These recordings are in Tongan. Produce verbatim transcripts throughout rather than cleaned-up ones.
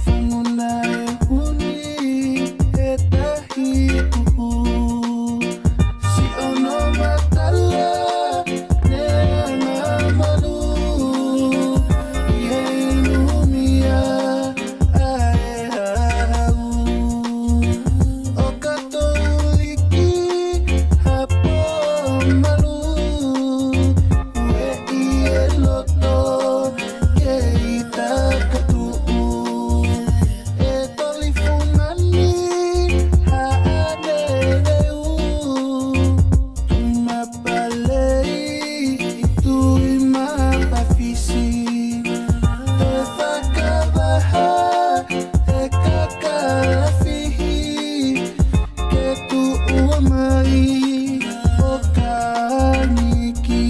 Fanguna e huni he tahi kuhu. Siʻono matala ne anga malu. ʻI he lumia ʻa e hahau. ʻO ka toliki hapo malu. Ueʻi e loto ke ʻita ka tuʻu. E toli fungani haʻane leu. Tui mapalei, tui mapafisi. Toe fakavaha e kakalafihi. Ke tuʻu mai ʻo kaniki.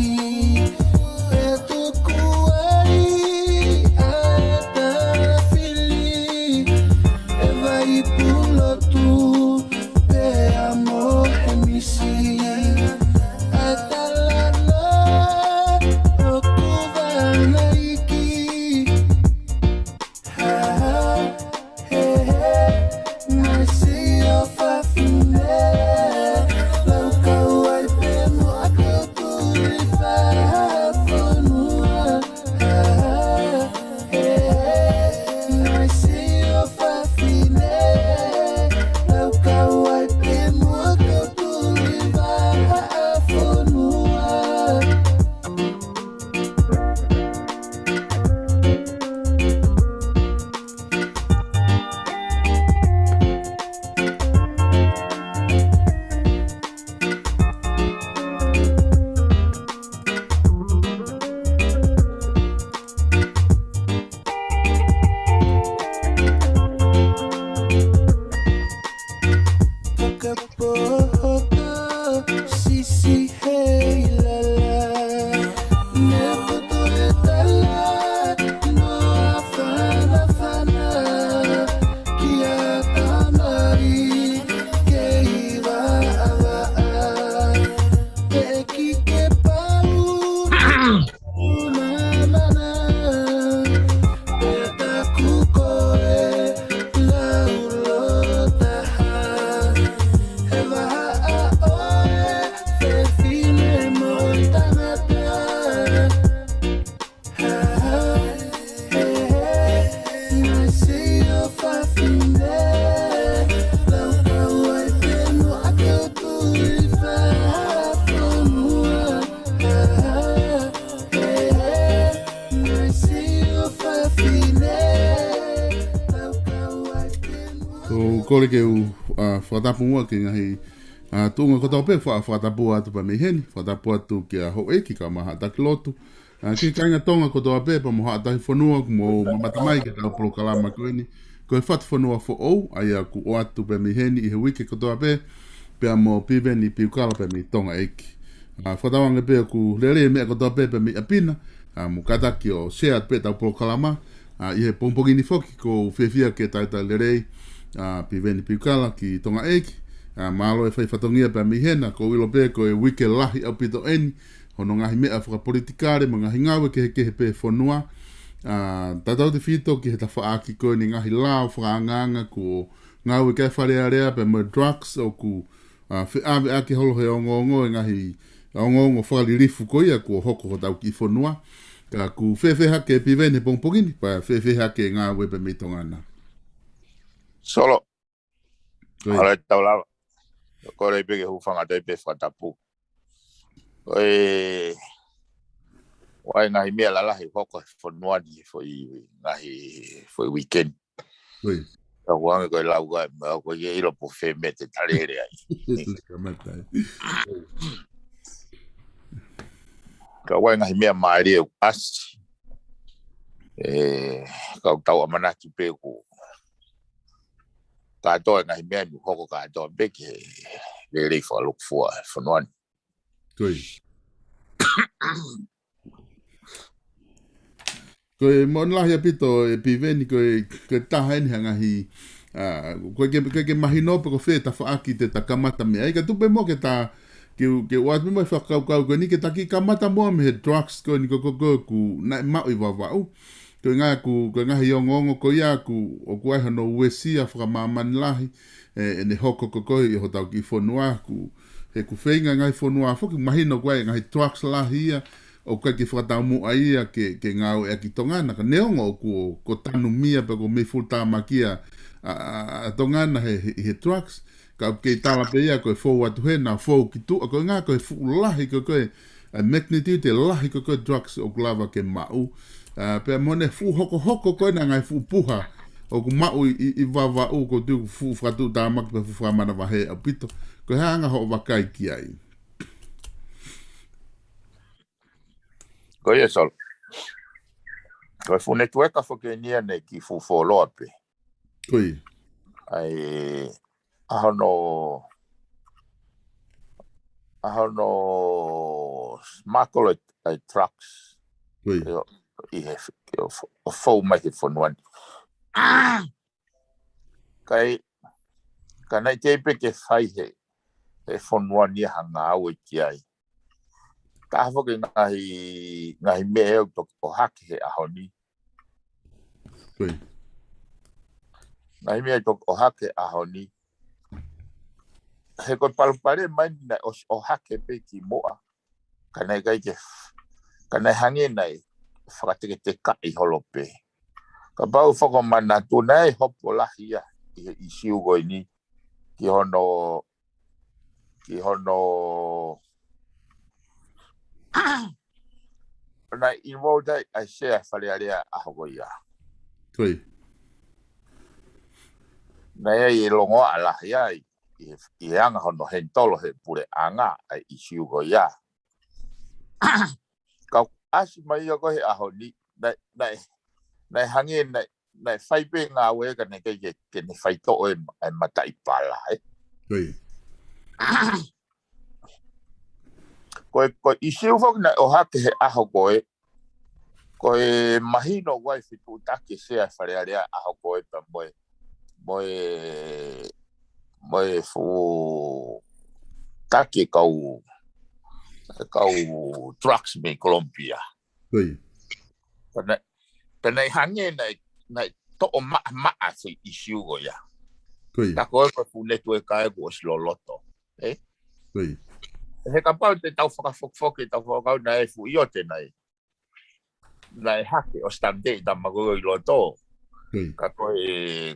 Pe tuku ai ʻa e talafili. E vai pulotu pea mo he misi. ʻA e talanoa ʻoku vana iki. Ha, ha, he, he, ngaahi siʻi ʻofefine. Laukau ai pē mo ʻaku tuli fakafonua. Ha, ha, he, he, ngaahi siʻi ʻofefine. Laukau ai pē mo ʻaku tuli fakafonua. Fakapoʻoto sisi hei lala. Ne poto e tala noa fanafana. Kia tamai kei vaʻavaʻa. Teʻeki ke pau Una mana, pea taku ko e laulotaha. He vahaʻa ʻo e fefine mo e tangata. Ha, ha, he, he, ngaahi siʻi ʻofefine. Laukau ai pē mo ʻaku tuli fakafonua. Ko u kole ke u, ʻa, fakatapu muʻa ki he ngaahi, ʻa, tuʻunga kotoa pē, fa-, fakatapu atu pē mei heni, fakatapu atu kia Houʻeiki kae ʻumaʻā Haʻa Taki Lotu. ʻA, ki he kāinga Tonga kotoa pē, pea mo haʻa tahi fonua, kuo mou mamata mai ki heʻetau polokalama ko eni. Ko e Fatu Fonua Foʻou, ʻa ia kuo ʻoatu pē mei heni ʻi he uike kotoa pē, pea mo Piveni Piukala pē mei Tonga ʻEiki. ʻA, fakatauange pē ʻoku lelei e meʻa kotoa pē pē mei ʻapi na, ʻa, mou kātaki ʻo share pē ʻetau polokalama, ʻa, ʻi he pongipongi ni foki ʻoku ou fiefia ke talitali lelei, ʻa, Piveni Piukala ki Tonga ʻEiki, ʻa, mālō e fai fatongia pē mei hena, ʻoku ou ʻilo pē ko e uike lahi ʻaupito eni, hono ngaahi meʻa fakapolitikale mo e ngaahi ngāue kehekehe pē fonua. ʻA, tautautefito ki he tafaʻaki ko eni ngaahi lao fakaangaanga kuo ngāueʻaki e Fale Alea pea mo e drugs ʻoku, ʻa, feʻaveʻaki holo he ongoongo e ngaahi ongoongo fakalilifu ko ia kuo hoko hotau kiʻi fonua. Ka ʻoku fēfē hake Piveni he pongipongi ni, pea fēfē hake ngāue pē mei Tonga na? Solo. Ko ia. Hala e tau lava. Ko e lei pē ke hūfanga atu ai pē fakatapu. Ko e, ʻoku ʻi ai e ngaahi meʻa lalahi hoko he fonua ni foʻi ngaahi, foʻi weekend. Ko ia. Ka ʻoku ange ko e lau ka, ma ko e ʻilo pe ko fē meʻa te ta lele ai. Kamata ai. Ka ʻoku ʻi ai e ngaahi meʻa mālie ʻoku ʻasi. ʻE, ka ʻoku tau ʻamanaki pē ʻoku kātoa e ngaahi meʻa ni hoko kātoa pē ki he, lelei fakalūkufua e fonua ni. Ko ia. Ko e moʻoni lahi ʻaupito e Piveni, ko e, ko e taha eni ha ngaahi, ʻa, ko e ke, ko e ke mahino pe ko fē tafaʻaki te ta kamata mei ai. Ka tuku pē muʻa ke ta, ke, ke ʻoatu pē muʻa e fakakaukau ko eni ke ta kiʻi kamata muʻa mei he drugs ko eni ko, ko, ko, ʻoku naʻe maʻu ʻi Vavaʻu. Ko e ngaahi, ko e ngaahi ongoongo ko ia ʻoku, ʻoku ʻi ai hono uesia fakamāmani lahi, ē, ʻene hoko ko ē ʻi hotau kiʻi fonua, ʻoku, he ʻoku feinga e ngaahi fonua foki, mahino ʻoku ʻi ai e ngaahi drugs lahi ia, ʻoku ʻikai ke fakataumuʻa ia ke, ke ngāueʻaki ʻi Tonga na, ka neongo ʻoku, ʻoku tanumia pe ʻoku mei full tāmaki ʻa, ʻa, ʻa, ʻa Tonga na he, he, he drugs, ka ʻoku kei tala pē ia ko e fou atu hena, fou ki tuʻa, ko e ngaahi ko e fuʻu lahi ko ē, ʻa e magnitude lahi ko ē drugs ʻoku lava ke maʻu. ʻA, pea mo ʻene fuʻu hokohoko ko ē ʻa e ngaahi fuʻu puha ʻoku maʻu ʻi, ʻi, ʻi Vavaʻu, ʻoku ou tui ʻoku fuʻu fakatuʻutāmaki pea fuʻu fakamanavahē ʻaupito. Ko e hā ʻa hoʻo vakai ki ai? Ko ia, Solo. Ko e fuʻu netiueka foki eni ia naʻe kiʻi fuʻu fuoloa pē. Ko ia. ʻA e, ʻa hono, ʻa hono smuggle ʻa e, ʻa e drugs. Ko ia. ʻIo, ʻi he, ʻio, fo-, ʻo fou mai he fonua ni. Ka e, ka naʻe teʻeki pē ke fai he, he fonua ni ha ngāue ki ai. Ka ʻi ai foki e ngaahi, ngaahi meʻa ʻoku toki ʻohake he ʻaho ni. Ko ia. Ngaahi meʻa ʻoku toki ʻohake he ʻaho ni. He ko e palopalema eni naʻe ʻosi ʻohake pē kimuʻa. Ka naʻe ʻikai ke, ka naʻe hangē naʻe fakateketekaʻi holo pē. Kapau ʻe fakamanatu naʻe hopo lahi ia ʻi he ʻisiū ko eni ki hono, ki hono, naʻe involve ai ʻa e Sea Fale Alea ʻaho ko ia. Ko ia. Naʻe ʻi ai e longoaʻa lahi ai ʻi he, ʻi he anga hono henitolo he puleʻanga ʻa e ʻisiū ko ia. Ka ʻoku ʻasi mai ia ko ē he ʻaho ni, naʻe, naʻe, naʻe hangē, naʻe, naʻe fai pē ngāue ka naʻe ʻikai ke, ke ne faitoʻo e, e mataʻi pala, ē. Ko ia. Ko e, ko e ʻisiū foki naʻe ʻohake he ʻaho ko ē, ko e mahino ʻoku ʻi ai e fetuʻutaki ʻa e Sea Fale Alea ʻaho ko ē pea mo e, mo e, mo e fuʻu taki e kau, e kau drugs mei Colombia. Ko ia. Pea naʻe, pea naʻe hangē naʻe, naʻe toʻo maʻamaʻa e foʻi ʻisiū ko ia. Ko ia. Ka ko e ko e fuʻu netiueka ē kuo ʻosi loloto. Ē? Ko ia. He kapau te tau fakafokifoki, tau fakakaukau naʻe fuʻu ʻio te naʻe, naʻe hake ʻo stamp e tama ko ē ʻi loto. Ko ia. Ka ko e,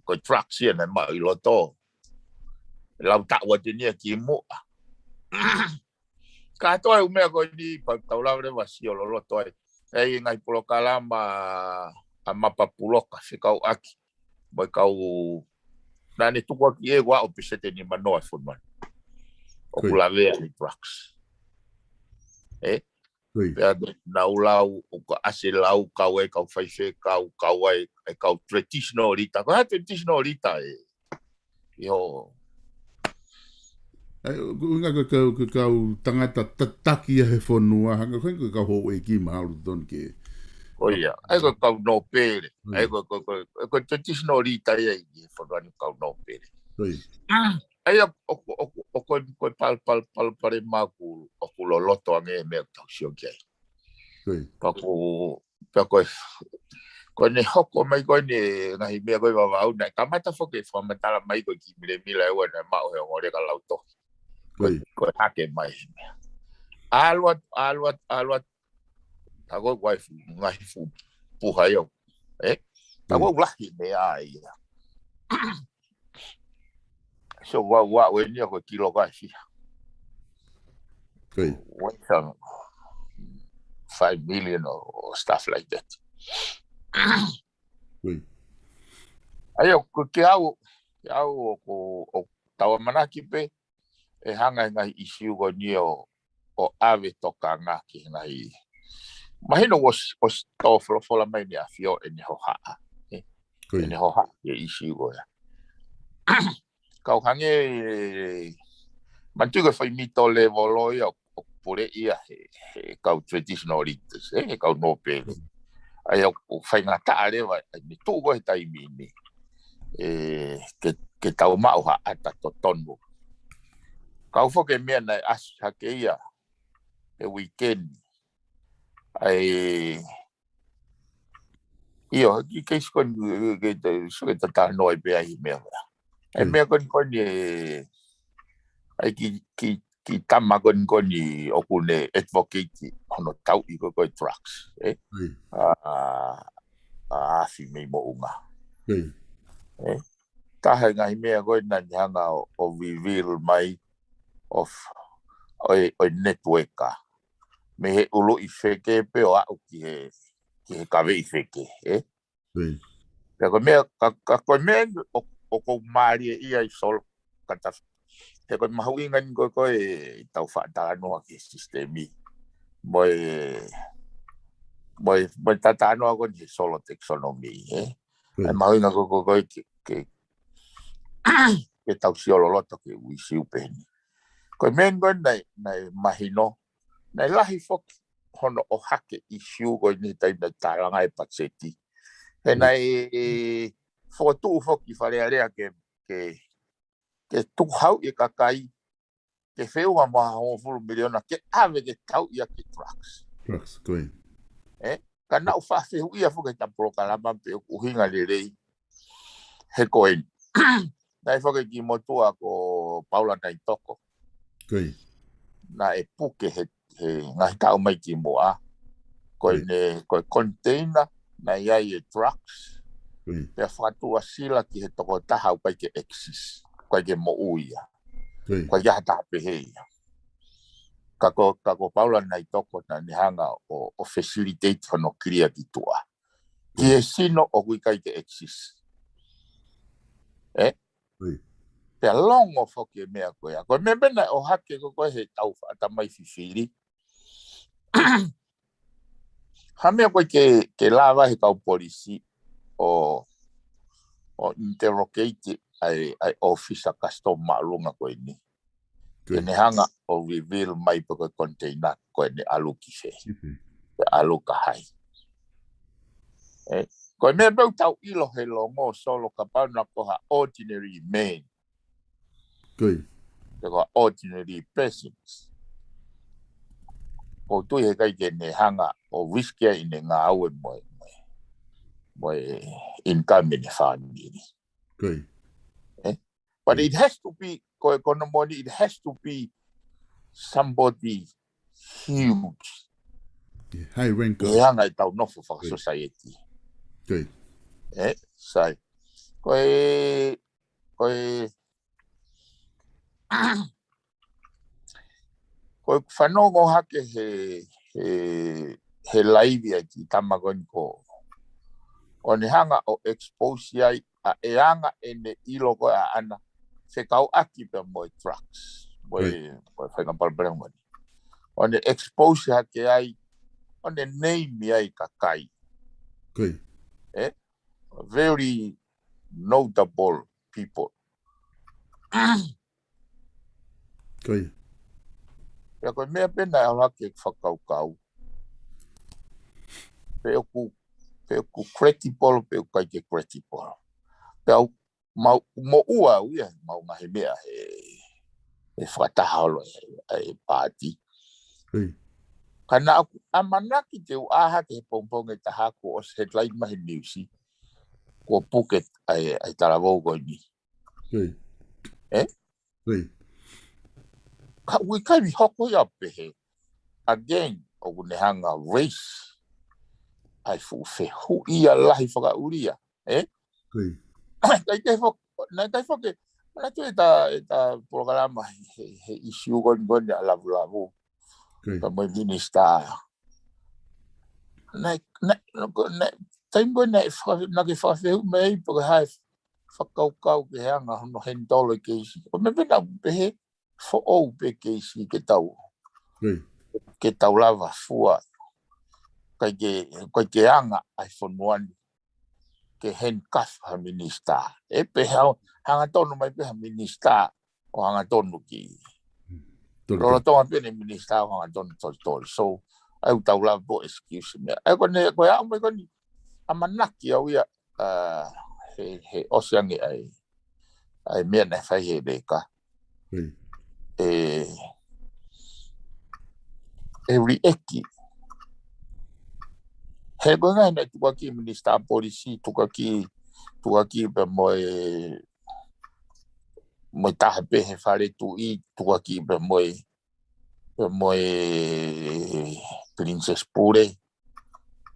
ko e drugs ia naʻe maʻu ʻi loto. Lau taʻu atu eni ia kimuʻa. Kātoa e ʻū meʻa ko eni pea tau lava leva ʻo sio loloto ai. ʻI ai e ngaahi polokalama ʻa Mapa Puloka fekauʻaki mo e kau naʻa ne tukuakiʻi ʻe ua ʻo peseti ʻe nimanoa e fonua ni ʻoku Ko ia. lavea ʻi he drugs. Ē? Ko ia. Pea naʻa ku lau, ʻoku ʻasi e lau, kau ai e kau faifekau, kau ai e kau traditional leader. Ko e hā e traditional leader ē? ʻIo. ʻAi, ko e ʻuhinga ko e kau, ko e kau tangata tataki ia he fonua, hangē ko e kau houʻeiki mahalo totonu ke. Ko ia. ʻAi, ko e kau nōpele. Ko ia. ʻAi, ko, ko, ko, ko e traditional leader ia ʻi he fonua ni, kau nōpele. Ko ia. ʻAi, ʻoku, ʻoku, ʻoku, ko e pal-, pal-, palopalema ʻoku, ʻoku loloto ange e meʻa ʻoku tau sio ki ai. Ko ia. Pea ko, pea ko e, ko ʻene hoko mai ko eni e ngaahi meʻa ko ē ʻi Vavaʻu, naʻe kamata foki e fakamatala mai ko e kiʻi milemila ʻe ua naʻe maʻu he ongo leka lautohi. Ko ia. Ko e hake mai e meʻa. ʻAlu atu, ʻalu atu, ʻalu atu. Tā ko e ʻoku ʻi ai e fuʻu, ngaahi fuʻu puha ia. Ē? Tā ko e Ko ia. ʻoku lahi e meʻa ia. So, ua, ua, ʻoku eni ia ko e kilo ko ē ʻe fiha. Ko ia. Worth some five million or, or stuff like that. Ko ia. ʻAi, ʻoku, kiate au, kiate au ʻoku, ʻoku tau ʻamanaki pē ʻe hanga ʻe he ngaahi ʻisiū ko eni ʻo, ʻo ʻave tokanga ki he ngaahi. Mahino ʻoku ʻosi, ʻosi tō folofola mai ʻEne ʻAfio ʻene hohaʻa. Ē? Ko ia. ʻEne hohaʻa ki he ʻisiū ko ia. Kau hangē, Manatu ko e fai mito levolo ia ʻo, ʻo pule ia he, he kau traditional leaders, ē, he kau nōpele. ʻA ia ʻoku faingataʻa leva, ʻa ia ne tuʻu ko ē he taimi ni. Ē, ke, ke tau maʻu ha ʻata totonu. Kau foki e meʻa naʻe ʻasi hake ia he weekend. ʻA ia, ʻio, ki keisi ko eni, ke, ke, ke, ke talanoa ai pē ʻa e meʻa. ʻA e meʻa ko eni, ko eni, ē, ʻa e ki, ki, ki tama ko eni, ko eni ʻoku ne advocate hono tauʻi ko ē ko e drugs, ē? ʻA, ʻa, ʻa afi mei moʻunga. Ē? Taha e ngaahi meʻa ko ē naʻa ne hanga ʻo, ʻo reveal mai ʻo f-, ʻo e, ʻo e network ʻa. Mei he ʻuluʻi feke pē ʻo aʻu ki he, ki he kaveʻi feke, ē? Pea ko e meʻa, ka, ka ko e meʻa ʻo, ʻoku ou mālieʻia ai Solo, ka ta, he ko e mahuʻinga ni ko ē, ko ē ʻetau faʻa talanoa ki he sisitemi. Mo e, mo e, mo e talanoa ko eni he Solo taxonomy, ē? ʻA e mahuʻinga ko ē, ko ē, ko ē ke, ke, ke tau sio loloto ki he ʻū ʻīsiu pehē ni. Ko e meʻa ko ē naʻe, naʻe mahino, naʻe lahi foki hono ʻohake ʻīsiu ko eni he taimi naʻe tālanga e patiseti. He naʻe fokotuʻu foki Fale Alea ke, ke, ke tukuhau e kakai, ke feʻunga mo ha hongofulu miliona ke ʻave ke tauʻi ʻaki e drugs. Drugs, ko ē. Ē? Ka naʻa ku faʻa fehuʻia foki he ta polokalama pe ʻoku ʻuhinga lelei. He ko eni. Naʻe foki ki motuʻa ko Paula Naitoko. Ko ē. Naʻe puke he, he ngaahi taʻu mai ki muʻa. Ko ē. Ko ʻene, ko e container, naʻe ʻi ai e drugs. Ko ē. Pea fakatuʻasila ki he tokotaha ʻoku ʻikai ke exist. ʻOku ʻikai ke moʻui ia. Ko ē. ʻOku ʻikai ke ha taha pehē ia. Ka ko, ka ko Paula Naitoko naʻa ne hanga ʻo, ʻo facilitate hono clear ki tuʻa. Ki he sino ʻoku ʻikai ke exist. Ē? Pea longo foki e meʻa ko ia. Ko e meʻa pē naʻe ʻohake ko ē ko ē he tau faʻa tamai fifili. Ha meʻa ko ē ke, ke lava he kau polisi ʻo, ʻo interrogate ʻa e, ʻa e officer custom māʻolunga ko eni. Ke ne hanga ʻo reveal mai pe ko e container ko ē ne ʻalu ki fē. Pe ʻalu kia hai. Ē, ko e meʻa pē ʻoku tau ʻilo he longo Solo kapau naʻa ko ha ordinary man. Ko ē. Pe ko ha ordinary persons. ʻOku ou tui heʻikai ke ne hanga ʻo risk ia ʻene ngāue mo e, mo e, mo e income ʻene family. Ko ē. Ē? But it has to be, ko e, ko hono moʻoni, it has to be somebody huge. Yeah, high rank. He anga ʻetau nofo fakasōsaieti. Ko ē. Ē, sai. Ko e, ko e, ko e fanongo hake he, he, he laivi ʻa e kiʻi tama ko eni ko. ʻO ne hanga ʻo expose ai ʻa e anga ʻene ʻilo ko ē ʻaʻana fekauʻaki pea mo e drugs. Mo e, mo e faʻahinga palopalema ko eni. ʻO ne expose hake ai, ʻo ne name ai kakai. Ko ē. Ē? Very notable people. Ko ē. Pea ko e meʻa pē naʻe ʻalu hake ʻeku fakakaukau. Pe ʻoku, pe ʻoku credible, pe ʻoku ʻikai ke credible. Pea u, mau, moʻua au ia, mau ngaahi meʻa he, he fakataha holo e, e paati. Ko ē. Ka naʻa ku ʻamanaki te u ʻā hake he pongipongi ʻe taha kuo ʻosi headline mai he niusi. Kuo puke ʻa e, ʻa e talavou ko eni. Ko ē. Ē? Ko ē. Ka ʻoku ʻikai ke hoko ia pehē. Again, ʻoku ne hanga raise ʻa e fuʻu fehuʻi ia lahi fakaʻulia. Ē? Ko ē. Naʻe ʻikai foki, naʻe ʻikai foki, naʻe tuʻu ʻeta, ʻeta polokalama he, he, he ʻīsiu ko eni ko eni ʻa Lavulavu. Ko ē. Pea mo e minisitā. Naʻe, naʻe, naʻe, taimi ko ē naʻe faka-, naʻa ke fakafehuʻi mai pe ko e hā e fakakaukau ki he anga hono handle e keisi. Ko e meʻa pē naʻa ku pehē foʻou pē keisi ke tau. Ko ē. Ke tau lava fua. ʻIkai ke, ʻikai ke anga ʻa e fonua ni ke handcuff ha minisitā. Ē, pe hau, hangatonu mai pē ha minisitā ʻo hangatonu ki, Lolotonga pē ʻene minisitā ʻo hangatonu tolitoli. So, ʻai ʻoku tau lava pē ʻo excuse meʻa. ʻAi ko ʻene, ko e ʻaho mai ko eni, ʻamanaki au ia, ʻa, he, he ʻosi ange ʻa e, ʻa e meʻa naʻe fai he Leka. ʻE, ʻe liʻeki. He ko e ngaahi naʻe tukuakiʻi minisitā polisi, tukuakiʻi, tukuakiʻi pea mo e, mo e taha pē he fale tuʻi, tukuakiʻi pea mo e, pea mo e Princess Pule.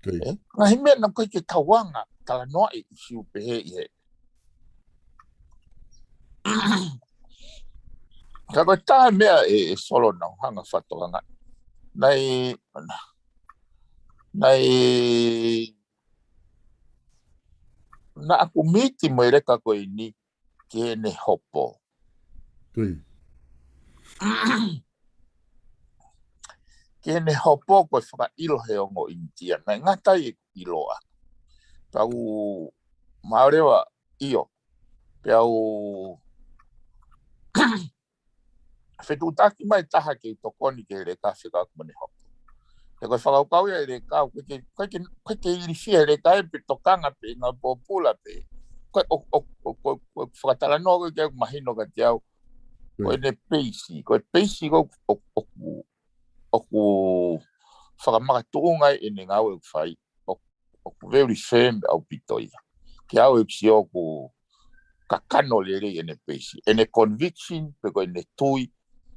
ʻE, ngaahi meʻa naʻe ʻikai ke tau anga talanoaʻi ʻi Siu pehē ʻi he. Ka ko e taha meʻa ʻe, ʻe Solo naʻa ku hanga fakatokangaʻi. Naʻe, naʻe, naʻa ku miti mo e Leka ko eni ki heʻene hopo. Ki heʻene hopo ko e fakaʻilo he ongo ʻInitia. Naʻe ngata ai ʻeku ʻiloa. Tau māleva ʻio. Pea u fetuʻutaki mai taha ke u tokoni ki he Leka fekauʻaki mo ʻene hopo. He ko e fakakaukau ia ʻa e Leka, ʻoku ʻikai ke, ʻikai ke, ʻikai ke ilifia he Leka ʻe pe tokanga pe ngāue pōpula pe. Ko e, ʻo, ʻo, ʻo, ko e, ko e fakatalanoa ko ē ke mahino kiate au. Ko ʻene peisi, ko e peisi ko ē ʻoku, ʻoku, ʻoku fakamakatuʻunga ai ʻene ngāue ʻoku fai. ʻOku very firm ʻaupito ia. Ke au ʻeku sio ʻoku kakano lelei ʻene peisi. ʻEne conviction, pe ko ʻene tui,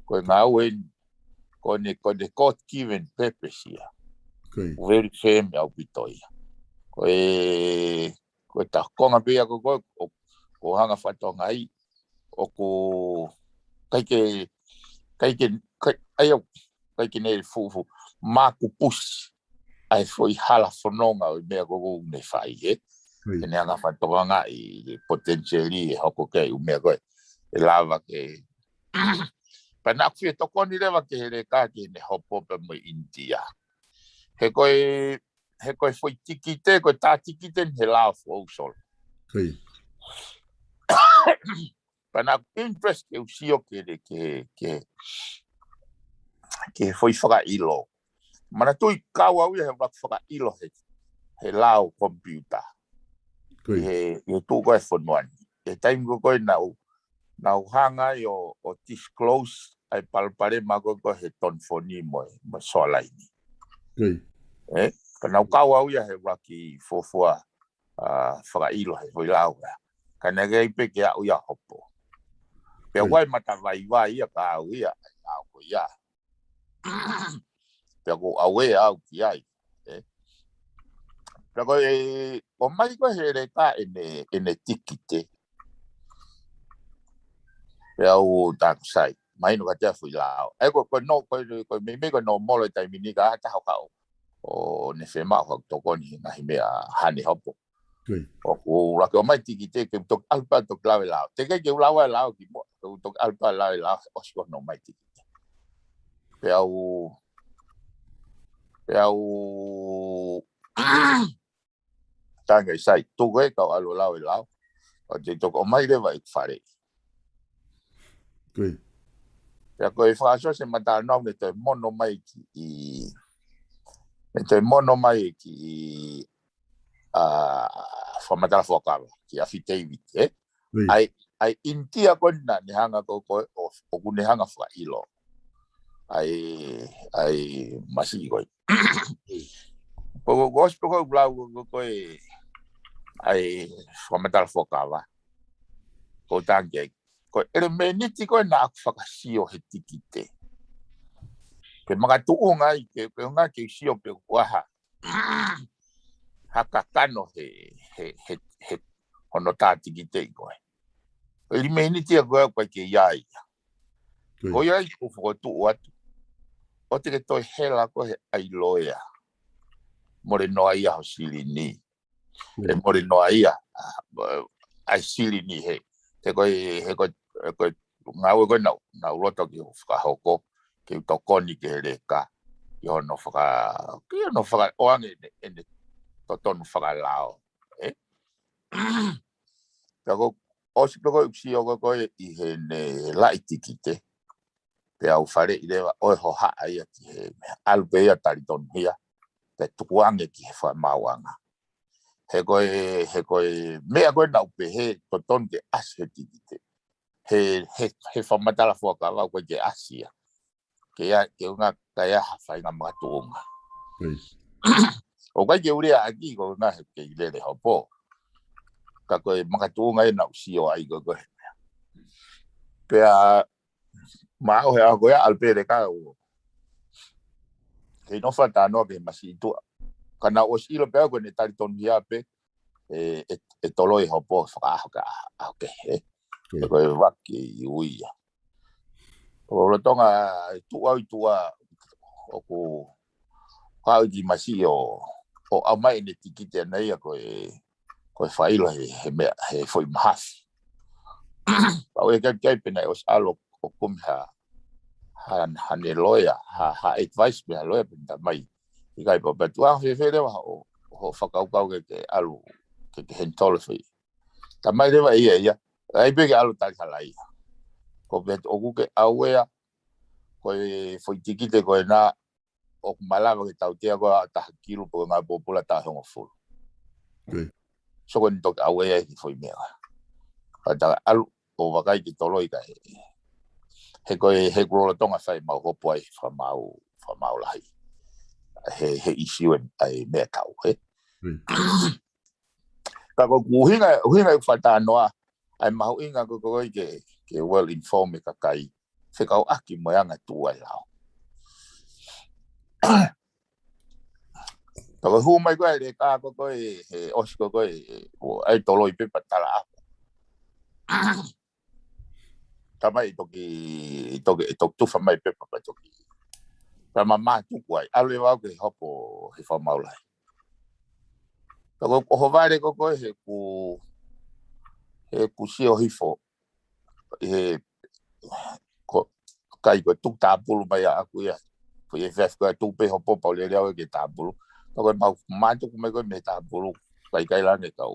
ko e ngāue eni, ko ʻene, ko ʻene God-given purpose ia. ʻOku very firm ʻaupito ia. Ko e, ko e takonga pē ia ko ē, ko, ko, ko hanga fakatokangaʻi, ʻoku ʻikai ke, ʻikai ke, ʻikai, ʻai au, ʻikai ke ne fufu, maku pusi, ʻa e foʻi hala fononga ʻo e meʻa ko ē ʻoku ne fai, ʻe. Ke ne hanga fakatokangaʻi, potentially, ʻe hoko ki ai ʻū meʻa ko ē, ʻe lava ke. Pea naʻa ku fie tokoni leva ki he Leka ki heʻene hopo pea mo e ʻInitia. He ko e, he ko e foʻi tikite, ko e tā tikite ni he lao foʻou Solo. Pea naʻa ku interest ke u sio ki he, ki he, ki he, ki he foʻi fakaʻilo. Manatuʻi kau au ia he ʻuluaki fakaʻilo he, he lao komipiuta. He, he tuʻu ko ē fonua ni. He taimi ko ē naʻa ku, naʻa ku hanga ai ʻo, ʻo disclose ʻa e palopalema ko ē he tonifoni mo e, mo e soalaini. ʻE, ka naʻa ku kau au ia he ʻuluaki fuofua, ʻa, fakaʻilo he foʻi lao ia. Ka naʻe ʻikai pē ke aʻu ia hopo. Pea ʻoku ʻi ai e matavaivai ia ka aʻu ia, aʻu ko ia. Pea ko au ʻe aʻu ki ai. ʻE. Pea ko e, ʻomai ko ē he Leka ʻene, ʻene tikite. Pea u taku sai. Mahino kiate au e foʻi lao. ʻE ko, ko no, ko, ko meimei ko e nōmolo e taimi ni ka ʻi ai ha taha ʻoku ʻo ne fiemaʻu haʻaku tokoni he ngaahi meʻa hane hopo. ʻOku lava ke ʻomai tikite ke u toki ʻalu pē ʻo toki lau e lao. Teʻeki ke u lau e lao kimuʻa. Ke u toki ʻalu pē ʻo lau e lao, ʻosi ko ē hono ʻomai tikite. Pea u, pea u, tangi sai, tuku ē kau ʻalu ʻo lau e lao. ʻO te toki ʻomai leva ʻeku faleʻi. Pea ko e fakaʻosi ʻo e matanoa ne toe mono mai ki, ne toe mono mai ki, ʻa, fakamatala fuakava, ki affidavit, ʻe? ʻA e, ʻa e ʻInitia ko ena ne hanga ko ē, ʻo, ʻoku ne hanga fakaʻilo. ʻA e, ʻa e masiʻi ko ē. Ko, ko, ko, ʻosi pē ko ē ʻeku lau ko ē, ʻa e fakamatala fuakava. Ko tangi ai. Ko e ʻelemēniti ko ē naʻa ku fakasio he tikite. Ke makatuʻunga ai, ke, ke ʻunga ke sio pe ʻoku ʻi ai ha, ha kakano he, he, he, he, hono tā tikite ko ē. Ko e ʻelemēniti ia ko ē ʻoku ʻikai ke ʻi ai ia. Ko ia ai ʻoku fokotuʻu atu. ʻOua te ke toe hela koe he ʻai loea. Mole noa ia ho silini. ʻE mole noa ia, ʻa, ʻai silini he. He ko e, he ko e, he ko e ngāue ko ē naʻa ku, naʻa ku loto ke u fakahoko, ke u tokoni ki he Leka, ki hono faka, ki hono fakaʻoange ʻene, ʻene totonu fakalao. ʻE? Pea ko, ʻosi pē ko ē ʻeku sio ko ē ʻi heʻene laʻi tikite. Pea u faleʻi leva ʻo e hohaʻa ia ki he meʻa. ʻAlu pē ia talitonuhia, pea tukuange ki he fakamaauʻanga. He ko e, he ko e meʻa ko ē naʻu pehē, totonu ke ʻasi he tikite. He, he, he fakamatala fuakava ʻoku ʻikai ke ʻasi ia. Ke ia, ke unga, ka ia ha faʻahinga makatuʻunga. ʻOku ʻikai ke u lea ʻaki ko e ngaahi he kei lele hopo. Ka ko e makatuʻunga ē naʻu sio ai ko e ko e he meʻa. Pea ma ʻaho he ʻaho ko ia ʻalu pē leka ʻo. Kei nofo ʻo talanoa ki he masiʻi tuʻa. Ka naʻu ʻosi ʻilo pē au ko ʻene talitonuhia pē, ʻe, ʻe, ʻe toloi hopo fakaʻaho ka ʻaho kehe. Ko e vaki ʻi ui ia. ʻO lolotonga ʻi tuʻa ʻi tuʻa ʻoku haʻu ki masiʻi ʻo, ʻo ʻomai ʻene tikite ʻana ia ko e, ko e fakaʻilo he, he meʻa, he foʻi mahafi. Pau e kai kai pē naʻe ʻosi ʻalu ʻo kumi ha, ha, haʻane loea, ha, ha advice mei ha loea pē ta mai. ʻIkai pau pē tuʻa fēfē leva ʻo, ʻo fakakaukau ke, ke ʻalu, ke, ke handle foʻi. Ta mai leva ia ia. ʻAi pē ke ʻalu tali hala ia. Ko pē ʻoku ke ʻauea, ko e foʻi tikite ko ena, ʻoku malava ke tautea ko ā taha kilu pe ko e ngaahi pōpula taha hongofulu. So ko eni toki ʻauea ki foʻi meʻa. Ka ta ʻalu ʻo vakai ke toloi ka he. He ko e, he kuo lolotonga fai mau hopo ai fakamaau, fakamaau lahi. He, he ʻisiū ē, ʻa e meʻatau, he. Ka ko ʻeku ʻuhinga, ʻuhinga ʻeku fakatalanoa, ʻa e mahuʻinga ko e ko e ke, ke well inform e kakai, fekauʻaki mo e anga tuʻu ʻa e lao. Ka ko e hū mai ko ē, leka ko e ko e, he ʻosi ko e ko e, ʻo ʻai toloi pē pea tala ʻaho. Tamai toki, toki, toki tufa mai pē pea toki. Pea ma mātuku ai, ʻalu e vau ke hopo he fakamaau lahi. Ka ko e ʻohovale ko e ko e he ku, he ku sio hifo, he ko, kai ko e tuku tāpulu mai ʻaʻaku ia. Ko e fiafi ko e tuku pē hopo pau lele au ke tāpulu. Ka ko e mau mātuku mai ko e mei tāpulu. Kai kai lange kau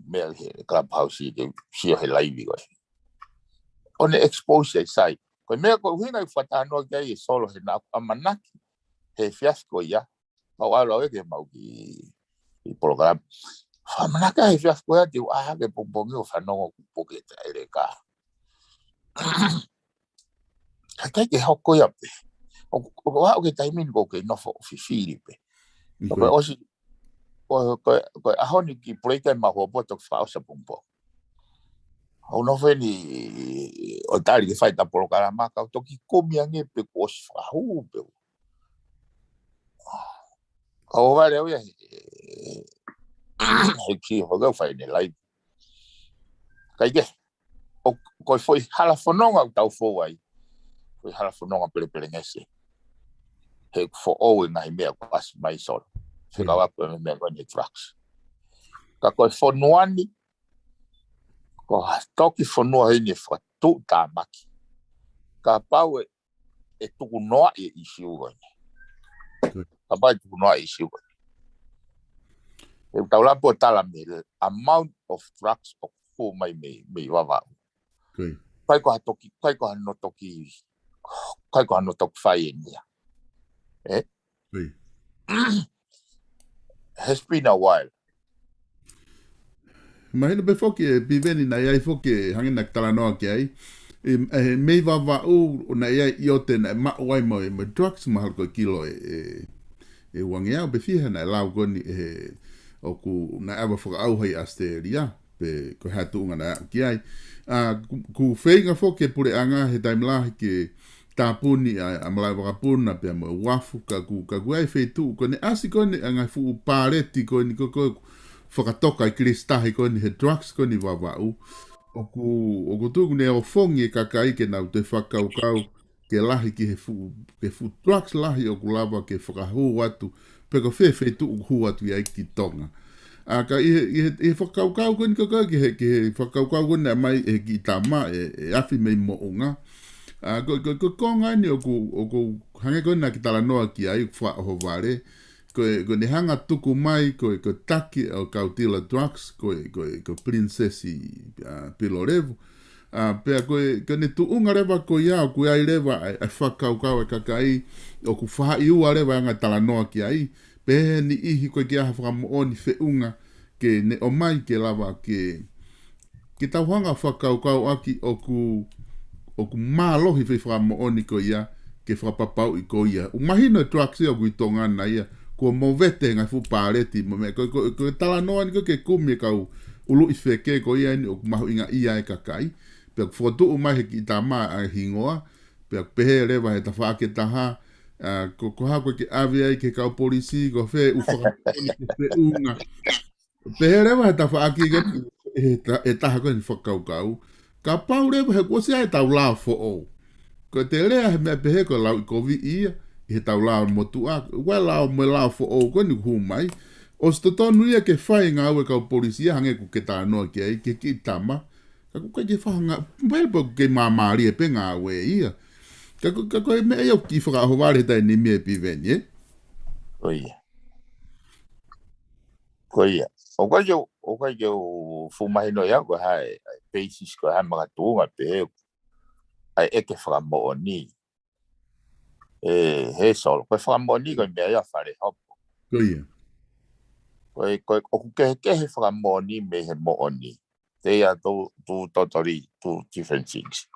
meʻa he clubhouse ke sio he laivi ko e. ʻO ne expose ai sai. Ko e meʻa ko e ʻuhinga ʻeku fakatalanoa ki ai e solo he naʻa ku ʻamanaki. He fiafi ko ia. Mau ʻalu au ē ke mau ki, ki polokalama. Fakamanaka he fiafi ko ia te u ʻā hake pongipongi ʻo fanongo ku poke ta e leka. Ka kai ke hoko ia pē. ʻO, ʻo, ʻo aʻu ke taimi ni ko ke nofo ʻo fifili pē. Ko e ʻosi, ko, ko, ko e ʻaho ni ki pulei kai mau hopo toki fakaʻosi pongipongi. ʻO nofo eni ʻo tali ke fai ta polokalama ka u toki kumi ange pē kuo ʻosi fakahū pē. Ka ʻohovale au ia he, he ki hoga fai ne live. Kai ke, ʻo, ko e foʻi hala fononga ʻoku tau fou ai. Foʻi hala fononga pelepelengesi. He foʻou e ngaahi meʻa kuo ʻasi mai solo. Fekauʻaki mo e meʻa ko eni drugs. Ka ko e fonua ni, ko ha toki fonua heni e fakatuʻutāmaki. Kapau ʻe, ʻe tukunoaʻi e ʻisiū ko eni. Kapau ʻe tukunoaʻi e ʻisiū ko eni. ʻE tau lapo tala mei he amount of drugs ʻoku hū mai mei, mei Vavaʻu. Kai ko ha toki, kai ko ha no toki, kai ko ha no toki fai eni ia. ʻE? Has been a while. Mahino pē foki e Piveni naʻe ʻi ai foki e hangē naʻa ke talanoa ki ai. ʻE, ʻe, mei Vavaʻu ʻo naʻe ʻi ai ʻi ʻOte naʻe maʻu ai mo e, mo e drugs mahalo ko e kilo ʻe, ʻe, ʻe uangeau pe fiha naʻe lau ko eni ʻe he ʻoku naʻe ʻave fakaʻauha ʻi ʻAositelēlia. Pe ko e hā e tuʻunga naʻe aʻu ki ai. ʻA, ku, ku feinga foki e puleʻanga he taimi lahi ke tāpuni ʻa, ʻa Malaʻevakapuna pea mo e uafu ka ku, ka ku ai feituʻu. Ko ʻene ʻasi ko eni ʻa e ngaahi fuʻu pāleti ko eni ko, ko, fakatoka e kilisitahi ko eni he drugs ko eni Vavaʻu. ʻOku, ʻoku tuku ne ofongi e kakai ke nau toe fakakaukau ke lahi ki he fuʻu, ke fuʻu drugs lahi ʻoku lava ke fakahū atu, pe ko fē feituʻu ʻoku hū atu ʻi ai ki Tonga. ʻA ka ʻi he, ʻi he, ʻi he fakakaukau ko eni ko, ko, ki he, ki he fakakaukau ko eni naʻe mai ʻe he kiʻi tama ʻe, ʻe Afi mei Moʻunga. ʻA ko, ko, ko, ko e konga eni ʻoku, ʻoku hangē ko eni naʻa ke talanoa ki ai, ʻoku fakaʻohovale. Ko e, ko ʻene hanga tuku mai, ko e, ko e taki ʻo e kau tila drugs, ko e, ko e, ko Pilinisesi, ʻa, Pilolevu. ʻA, pea ko e, ko ʻene tuʻunga leva ko ia, ʻoku ʻi ai leva ʻa e, ʻa e fakakaukau ʻa e kakai, ʻoku faʻa ʻi ua leva ʻa e anga talanoa ki ai, pehē ʻe niʻihi ko e ʻikai ha fakamoʻoni feʻunga ke ne ʻomai ke lava ke, ke tau hanga fakakaukau ʻaki ʻoku, ʻoku mālohi fai fakamoʻoni ko ia, ke fakapapauʻi ko ia. ʻOku mahino e drugs ia ʻoku ʻi Tonga na ia, kuo movete he ngaahi fuʻu paleti mo e meʻa, ko, ko, ko e talanoa ni ko e ke kumi e kau ʻuluʻi feke ko ia eni ʻoku mahuʻingaʻia e kakai. Pea ʻoku fokotuʻu mai he kiʻi tama ʻa e hingoa, pea ʻoku pehē leva he tafaʻaki ʻe taha, ʻa, ko, ko e hā ko e ke ʻave ai ki he kau polisi, ko fē ʻoku fakamoʻoni ke feʻunga. Pehē leva he tafaʻaki ke, he ta-, ʻe taha ko eni fakakaukau. Kapau leva he kuo ʻosi ʻa e tau lao foʻou. Ko e te lea he meʻa pehē ko e lau ʻi koviʻi ia, ʻi he tau lao motuʻa, ʻoku ʻi ai e lao mo e lao foʻou ko eni ʻoku hū mai. ʻOsi totonu ia ke fai ngāue kau polisi ia hangē ko e ke talanoa ki ai, ki he kiʻi tama. Ka ʻoku ʻikai ke fai ha ngā-, pehē pē ʻoku kei māmālie pē ngāue ia. Ka ko, ka ko e meʻa ia ʻoku kiʻi fakaʻohovale he taimi ni ʻe Piveni, ē? Ko ia. Ko ia. ʻOku ʻikai ke u, ʻoku ʻikai ke u fuʻu mahino ia ko e hā e, ʻa e basis ko e hā e makatuʻunga pehē ʻa e ʻeke fakamoʻoni. ʻE, he solo, ko e fakamoʻoni ko e meʻa ia fale hopo. Ko ia. Ko e, ko e, ʻoku kehekehe fakamoʻoni mei he moʻoni. They are two, two totally two different things.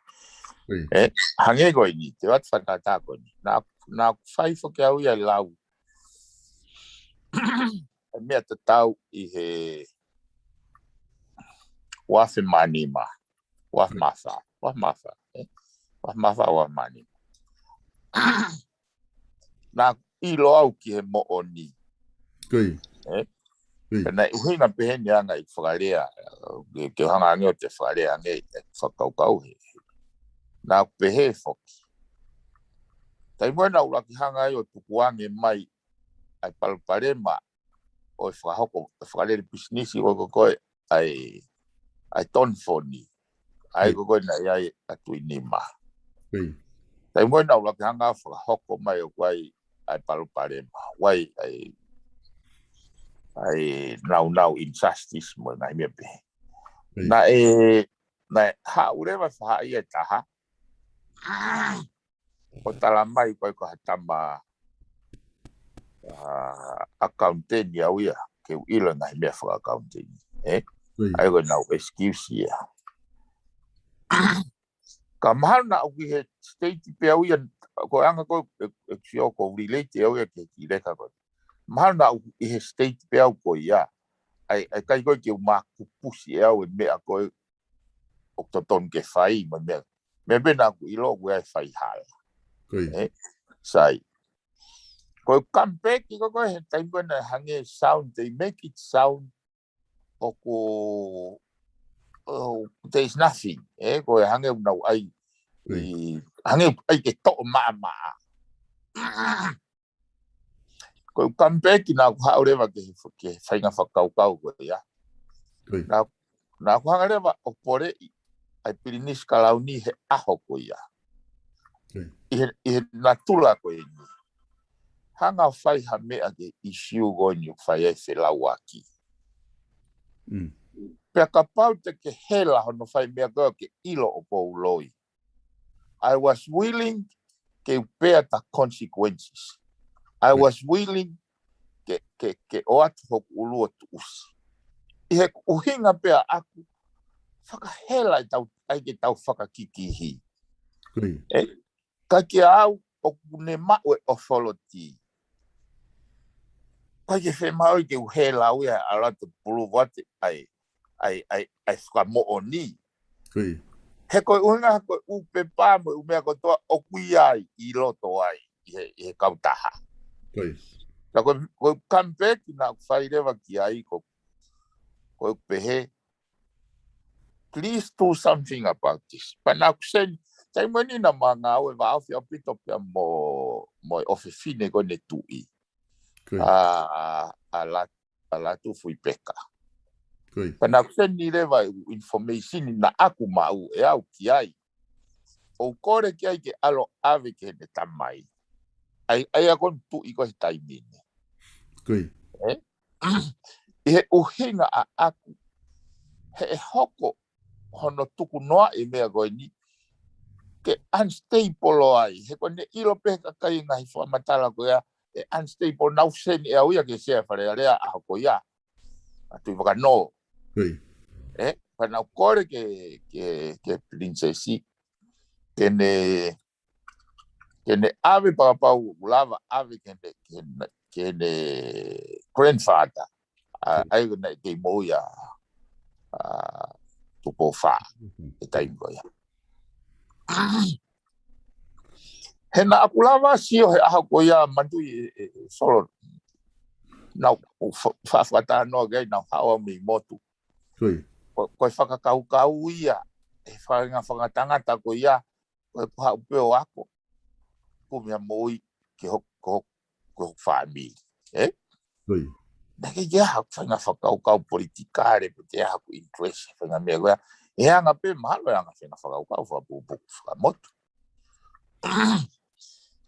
Ko ia. ʻE, hangē ko eni, te u ʻoatu fakatātā ko eni. Naʻa, naʻa ku fai foki au ia lau. ʻA e meʻa tatau ʻi he ua afe mā nima, ua afe mā fā, ua afe mā fā, ē? Ua afe mā fā, ua afe mā nima. Naʻa ku ʻilo au ki he moʻoni. Ko ia. Ē? Ko ia. Pea naʻe ʻuhinga pehē ni ʻa e ngaahi fakalea, ke, ke hanga ange ʻo te fakalea ange, ʻe fakakaukau he. Naʻa ku pehē foki. Taimi ko ē naʻa ku laki hanga ai ʻo tukuange mai ʻa e palopalema ʻo e fakahoko, fakalele pisinisi ko e, ko e, ʻa e, ʻa e Tonifoni. ʻA e ko e ko e naʻe ʻi ai ʻa Tuʻinima. Taimi ko ē naʻa ku laki hanga fakahoko mai ʻoku ʻi ai ʻa e palopalema. ʻOku ʻi ai ʻa e, ʻa e naunau injustice mo e ngaahi meʻa pehē. Naʻe, naʻe haʻu leva fahaʻi e taha. ʻO tala mai ko e ko ha tama, ʻa, accountant au ia, ke u ʻilo ngaahi meʻa faka-accountant, ē? ʻA e ko e nau excuse ia. Ka mahalo naʻa ku ʻi he state pē au ia, ko e anga ko e, e, e sio ko relate au ia ke ki leka ko. Mahalo naʻa ku ʻi he state pē au ko ia. ʻA e, ʻa e ʻikai ko e ke u makupusi ʻe au e meʻa ko e ʻoku totonu ke fai, mo e meʻa. Meʻa pē naʻa ku ʻilo ʻoku ʻi ai e faihala. Ko ia. Ē? Sai. Ko e come back ko e ko e he taimi ko ē naʻe hangē sound, they make it sound ʻoku, oh, there is nothing. Ē? Ko e hangē ʻoku nau ʻai, hangē ʻoku ʻai ke toʻo maʻamaʻa. Ko e come back naʻa ku haʻu leva ke, ke faʻahinga fakakaukau ko ia. Naʻa, naʻa ku hanga leva ʻo poleʻi ʻa e pilinisi kalauni he ʻaho ko ia. ʻI he, ʻi he natula ko eni. Hanga ʻo fai ha meʻa ki he issue ko eni ʻoku fai ai e felauaki. Pea kapau te ke hela hono fai meʻa ko ē ke ʻilo ʻoku ou loi. I was willing ke u bear the consequences. I was willing ke, ke, ke ʻoatu hoku ʻulu ʻo tuʻusi. ʻI he ʻuhinga pē ʻaʻaku, fakahela e tau, ʻai ke tau fakakikihi. ʻE, ka kia au, ʻoku ne maʻu e authority. ʻIkai ke fiemaʻu ke u hela au ia ʻa e ʻalu atu pulu vate, ʻai, ʻai, ʻai, ʻai fakamoʻoni. He ko e ʻuhinga, ko e ʻū pepa mo e ʻū meʻa kotoa ʻoku ʻi ai, ʻi loto ai, ʻi he, ʻi he kautaha. Ka ko e, ko e come back naʻa ku fai leva ki ai ko, ko e pehē, please do something about this. Pea naʻa ku send, taimi ni naʻa ma ngāue vāofi ʻaupito pea mo, mo e ʻofefine ko eni tuʻi. ʻA, ʻa, ʻa la, ʻa Latu Fuipeka. Pea naʻa ku send ni leva e ʻū information naʻa ku maʻu ʻe au ki ai. ʻO kole ki ai ke ʻalu ʻo ʻave ki heʻene tamai. ʻAi, ʻai ʻa ko eni tuʻi ko ē he taimi ni. ʻE? ʻI he ʻuhinga ʻaʻaku, he ʻe hoko hono tukunoaʻi e meʻa ko eni ke unstable ai. He ko ʻene ʻilo pē ʻe he kakai e ngaahi fakamatala ko ia ʻe unstable, nau send ʻe au ia ke sea Fale Alea ʻaho ko ia. ʻA Tuʻivakanō. Ē, pea nau kole ke, ke, ke Pilinisesi ke ne, ke ne ʻave, pea kapau ʻoku lava ʻave ke ne, ke ne, ke ne grandfather. ʻA, ʻa ia naʻe kei moʻui ʻa, ʻa Tupou Fā he taimi ko ia. He naʻa ku lava sio he ʻaho ko ia, manatuʻi ē, ē, ē, Solo, naʻa ku fa-, fa-, fakatalanoa ki ai, naʻa ku haʻu au mei motu. Ko e fakakaukau ia ʻe he faʻahinga fakatangata ko ia, ko e haʻu pē ʻo ako, kumi ha moʻui ki ho-, ki ho-, ki hoku fāmili, ē? Naʻe ʻikai ke ʻi ai haku faʻahinga fakakaukau politikale, pe te ʻi ai haku interest he faʻahinga meʻa ko ia. ʻE anga pē mahalo ʻe anga faʻahinga fakakaukau fakapupuʻu fakamotu.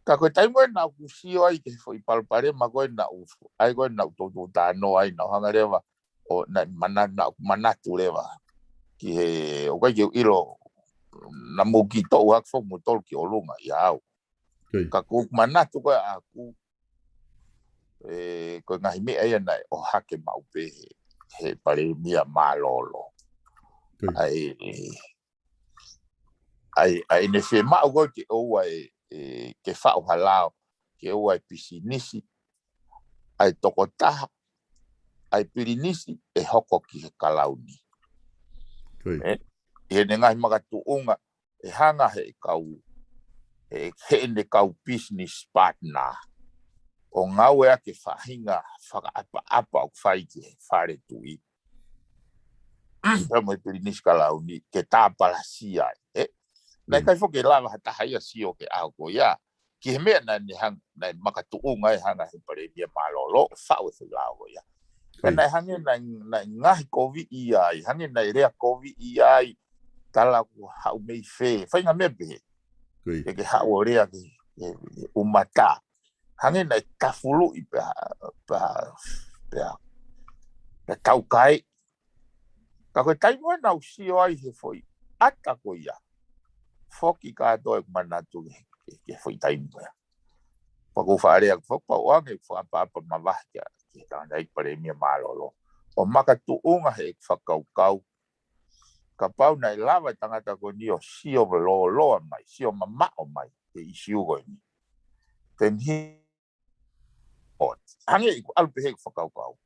Ka ko e taimi ko ē naʻa ku sio ai ki he foʻi palopalema ko ē naʻa ku, ʻa ia ko ē naʻa ku toutou talanoa ai, naʻa ku hanga leva ʻo naʻe mana-, naʻa ku manatu leva ki he, ʻoku ʻikai ke u ʻilo, naʻa mou kiʻi toʻu hake foki mo tolu ki ʻolunga ʻia au. Ka ʻoku ou manatu ko ē ʻaʻaku, ē, ko e ngaahi meʻa ia naʻe ʻohake maʻu pē he, he Palēmia mālōlō. ʻA e, ʻa e, ʻa ʻene fiemaʻu ko ē ke ʻoua ʻe, ʻe, ke faʻu ha lao, ke ʻoua ʻe pisinisi, ʻa e tokotaha, ʻa e pilinisi ʻe hoko ki he kalauni. Ē, ʻi heʻene ngaahi makatuʻunga, ʻe hanga he kau, ʻe, heʻene kau business partner ʻo ngāueʻaki e faʻahinga fakaʻapaʻapa ʻoku fai ki he fale tuʻi, pea mo e pilinisi kalauni ke tāpalasia ai, ē? Naʻe ʻikai foki ke lava ha taha ia sio ki he ʻaho ko ia ki he meʻa naʻe hang-, naʻe makatuʻunga ai e hanga he Palēmia mālōlō ʻo faʻu e foʻi lao ko ia. Ka naʻe hangē naʻe, naʻe ngaohikoviʻi ai, hangē naʻe leakoviʻi ai, tala ʻoku haʻu mei fē, faʻahinga meʻa pehē. Ke ke haʻu ʻo lea ki he, he ʻumata. Hangē naʻe tafuluʻi pea, pea, pea, pea taukaeʻi. Ka ko e taimi ko ē naʻa ku sio ai he foʻi ʻata ko ia, foki kātoa ʻeku manatu ki he, ki he, ki he foʻi taimi ko ia. Pea ʻoku ou faʻa lea foki pea ʻoange ʻeku fakaʻapaʻapa mavahe ki he, ki he tangataʻeiki Palēmia mālōlō ʻo makatuʻunga heʻeku fakakaukau, kapau naʻe lava e tangata ko eni ʻo sio lōloa mai, sio mamaʻo mai he ʻisiū ko eni, then he, hangē ʻoku ʻalu pē he fakakaukau.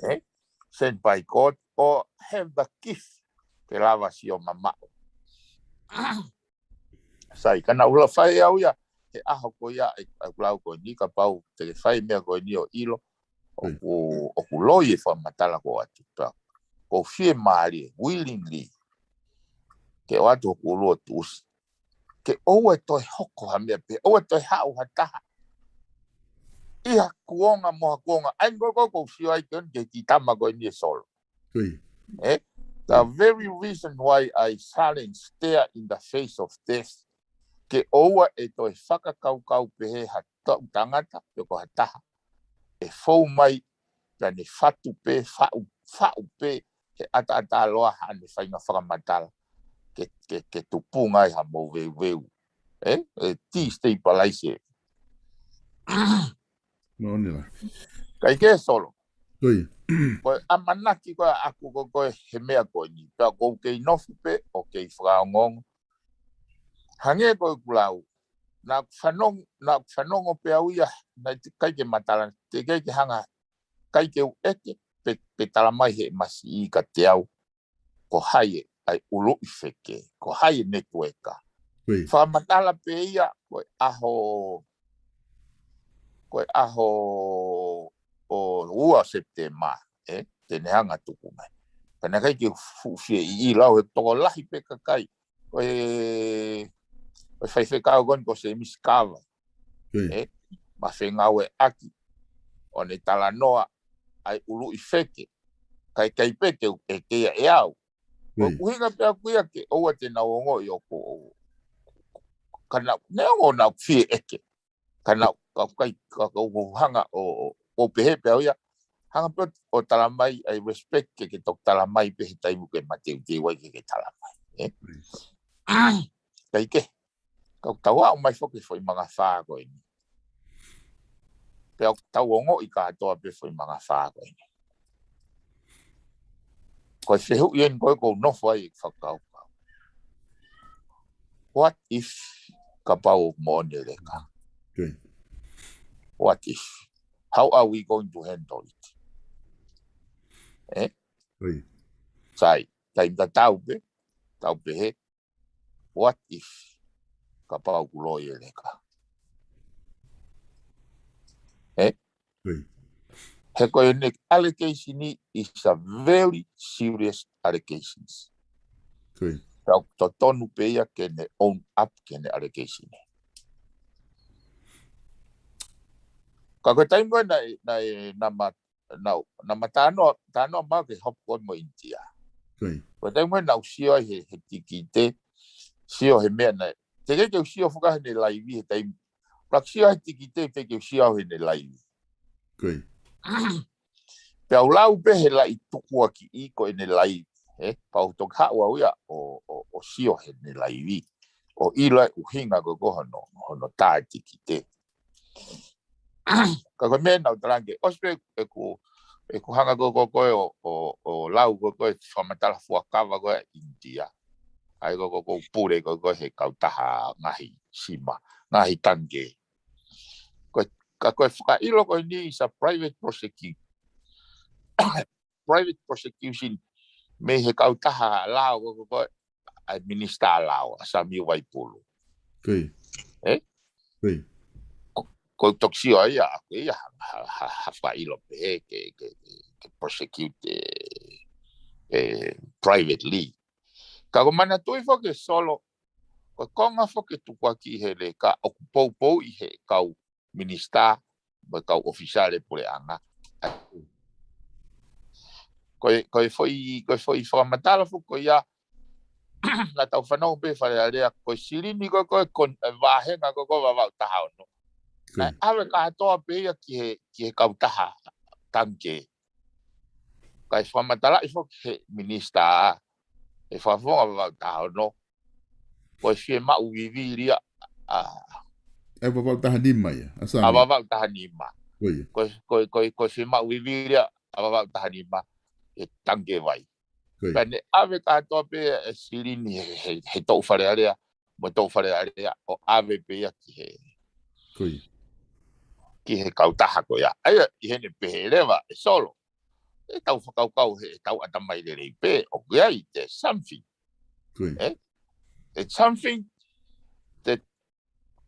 Ē? Sent by God or have the gift ke lava sio mamaʻo. Sai, ka naʻa ku lava fai au ia he ʻaho ko ia ʻe, ʻe ʻeku lau ko eni, kapau te ke fai meʻa ko eni ʻo ʻilo ʻoku, ʻoku loi e fakamatala ko ē atu pea ʻoku ou fiemālie, willingly, ke ʻoatu hoku ʻulu ʻo tuʻusi ke ʻoua ʻe toe hoko ha meʻa pehē, ʻoua ʻe toe haʻu ha taha ʻi ha kuonga mo ha kuonga. ʻA ia ko ē ʻoku ou sio ai ki he kiʻi tama ko eni ē Solo. Ē? The very reason why I silent stare in the face of death, ke ʻoua ʻe toe fakakaukau pehē ha toʻu tangata pe ko ha taha ʻe fou mai pea ne fatu pē, faʻu, faʻu pē he ʻataʻatā loa haʻane faʻahinga fakamatala ke, ke, ke tupunga ai ha mouveuveu. Ē? ʻE destabilize. Ka ʻi he Solo, ko e ʻamanaki ko ē ʻaʻaku ko ē he meʻa ko eni, pea ʻoku ou kei nofo pē ʻo kei fakaongoongo. Hangē ko ʻeku lau, naʻa ku fanong-, naʻa ku fanongo pē au ia, naʻe teʻeki ai ke matala, teʻeki ai ke hanga, ʻikai ke u ʻeke, pe, pe tala mai he masiʻi kiate au ko hai e, ʻa e ʻuluʻi feke, ko hai e netiueka. Fakamatala pē ia ko e ʻaho, ko e ʻaho ʻo ua Sepitema, ē, te ne hanga tuku mai. Ka naʻe ʻikai ke fuʻu fie ʻiʻi lau he tokolahi pē kakai. Ko e, ko e faifekau ko eni ko Semisi Kava. Ē, ma fengāueʻaki ʻo ne talanoa ʻa e ʻuluʻi feke. Kae ʻikai pē ke u ʻeke ia ʻe au. Ko e ʻuhinga pē ʻaʻaku ia ke ʻoua te nau ongoʻi ʻoku, ka nau, neongo naʻa ku fie ʻeke. Ka naʻa ku, ka, ka, ka, ka u hanga ʻo, ʻo, ʻo pehē pē au ia, Hanga pē ʻo talamai, I respect ke ke toki talamai pē he taimi ʻoku ke mateuteu ai ke ke talamai. Ē? Kae kehe, ka ʻoku tau aʻu mai foki foʻi mangafā ko eni. Pea ʻoku tau ongoʻi kātoa pē foʻi mangafā ko eni. Ko e fehuʻi eni ko ē ʻoku ou nofo ai ʻeku fakakaukau. What if kapau ʻoku moʻoni e leka? What if? How are we going to handle it? Ē? Sai, taimi tatau pē, tau pehē, what if kapau ʻoku loi e leka? Ē? He ko ʻene allegation ni is a very serious allegations. Pea ʻoku totonu pē ia ke ne own up ki heʻene allegation ni. Ka ko e taimi ko ē naʻe, naʻe, naʻa ma naʻa ma talanoa, talanoa mai ke hopo ko ē mo ʻInitia. Ko e taimi ko ē naʻa ku sio ai he, he tikite, sio he meʻa naʻe. Teʻeki ke u sio foki heʻene laivi he taimi. Pea u sio he tikite, teʻeki ke u sio heʻene laivi. Pea u lau pē he laʻi tukuakiʻi ko ʻene laivi. Ē, pea u toki haʻu au ia ʻo, ʻo, ʻo sio heʻene laivi. ʻO ʻilo e ʻuhinga ko ē ko hono, hono tā e tikite. Ka ko e meʻa naʻa ku talaange, ʻosi pē ʻeku, ʻeku hanga ko ē ko ē ʻo, ʻo, ʻo lau ko ē ko ē fakamatala fuakava ko ē ʻInitia. ʻA ia ko ē ko ē ʻoku pule ko ē ko ē he kautaha ngaahi sima, ngaahi tange. Ko e, ka ko e fakaʻilo ko eni is a private prosecute. Private prosecution mei he kautaha lao ko ē ko ē ʻa e minisitā lao, ʻa Samiu Vaipulu. Ē? Ko, ko e toki sio ia, ko ia ha, ha, ha, ha fakaʻilo pē he ke, ke, ke prosecute e, e privately. Ka ko e manatuʻi foki e Solo, ko e konga foki e tukuakiʻi he leka ʻoku poupouʻi he kau minisitā, mo e kau ʻōfisale puleʻanga. Ko e, ko e foʻi, ko e foʻi fakamatala foki ko ia, naʻa tau fanongo pē Fale Alea, ko e silini ko ē ko ē, ko e vāhenga ko ē ko ē Vavaʻu taha ono. Naʻe ʻave kātoa pē ia ki he, ki he kautaha tange. Kae fakamatalaʻi foki he minisitā, he fakafofonga Vavaʻu taha ono, ko e fiemaʻu vivili ia, ʻa, ʻa Vavaʻu taha nima ia, ʻa Sami. Vavaʻu taha nima. Ko e, ko e, ko e, ko e fiemaʻu vivili ia, ʻa Vavaʻu taha nima, e tange vai. Pea ne ʻave kātoa pē e silini he, he, he toʻu Fale Alea, mo e toʻu Fale Alea, ʻo ʻave pē ia ki he, ki he kautaha ko ia. ʻA ia, ʻi heʻene pehē leva, e Solo. ʻE tau fakakaukau he, ʻe tau ʻatamai lelei pē, ʻoku ʻi ai, there's something. Ē? It's something that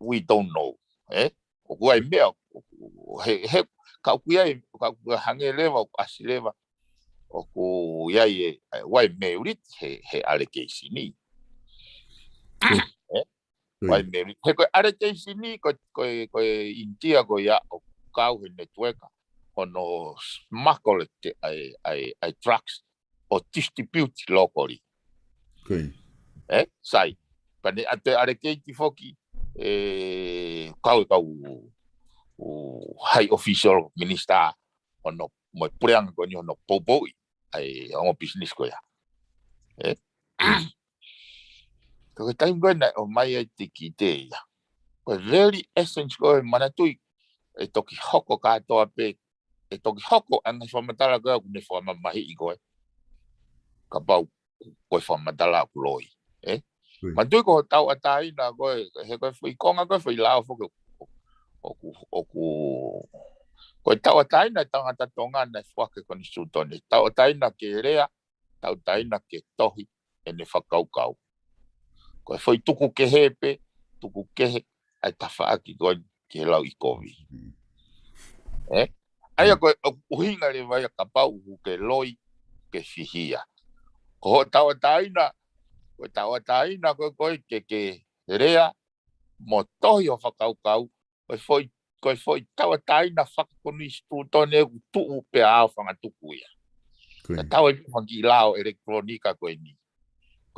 we don't know. Ē? ʻOku ʻi ai meʻa, ʻoku, he, he, ka ʻoku ʻi ai, ka ʻoku hangē leva, ʻoku ʻasi leva, ʻoku ʻi ai e, e, ʻoku ʻi ai e merit he, he allegation ni. Ē? ʻOku ʻi ai e merit. He ko e allegation ni, ko, ko, ko e ʻInitia ko ia ʻoku kau he network, hono smuggle e, ʻa e, ʻa e, ʻa e drugs ʻo distribute locally. Ē, sai. Pea ne ʻatu e allegation foki, e, kau e kau, ʻū high official minister, hono, mo e puleʻanga ko eni hono poupouʻi ʻa e ongo business ko ia. Ē? Ka ko e taimi ko ē naʻe ʻomai ai e tikite ia. Ko e very essence ko ē manatuʻi, ʻe toki hoko kātoa pē, ʻe toki hoko ʻa e ngaahi fakamatala ko ē ʻoku ne fakamamahiʻi ko ē. Kapau ko e fakamatala ʻoku loi. Ē? Manatuʻi ko e tauʻatāina ko ē, he ko e foʻi konga ko ē foʻi lao foki ʻoku, ʻoku, ko e tauʻatāina e tangata Tonga naʻe foaki he konisitūtone. Tauʻatāina ke lea, tauʻatāina ke tohi ʻene fakakaukau. Ko e foʻi tuku kehe pē, tuku kehe, ʻa e tafaʻaki ko ē ki he lauʻikovi. Ē? ʻA ia ko e ʻuhinga leva ia kapau ʻoku ke loi, ke fihia. Ko hoʻo tauʻatāina, ko e tauʻatāina ko ē ko ē ke, ke lea, mo tohi hoʻo fakakaukau, ko e foʻi, ko e foʻi tauʻatāina fakakonisitūtone ʻoku tuʻu pē ʻa e fanga tuku ia. Ka tau e fanga kiʻi lao ʻelekitulōnika ko eni.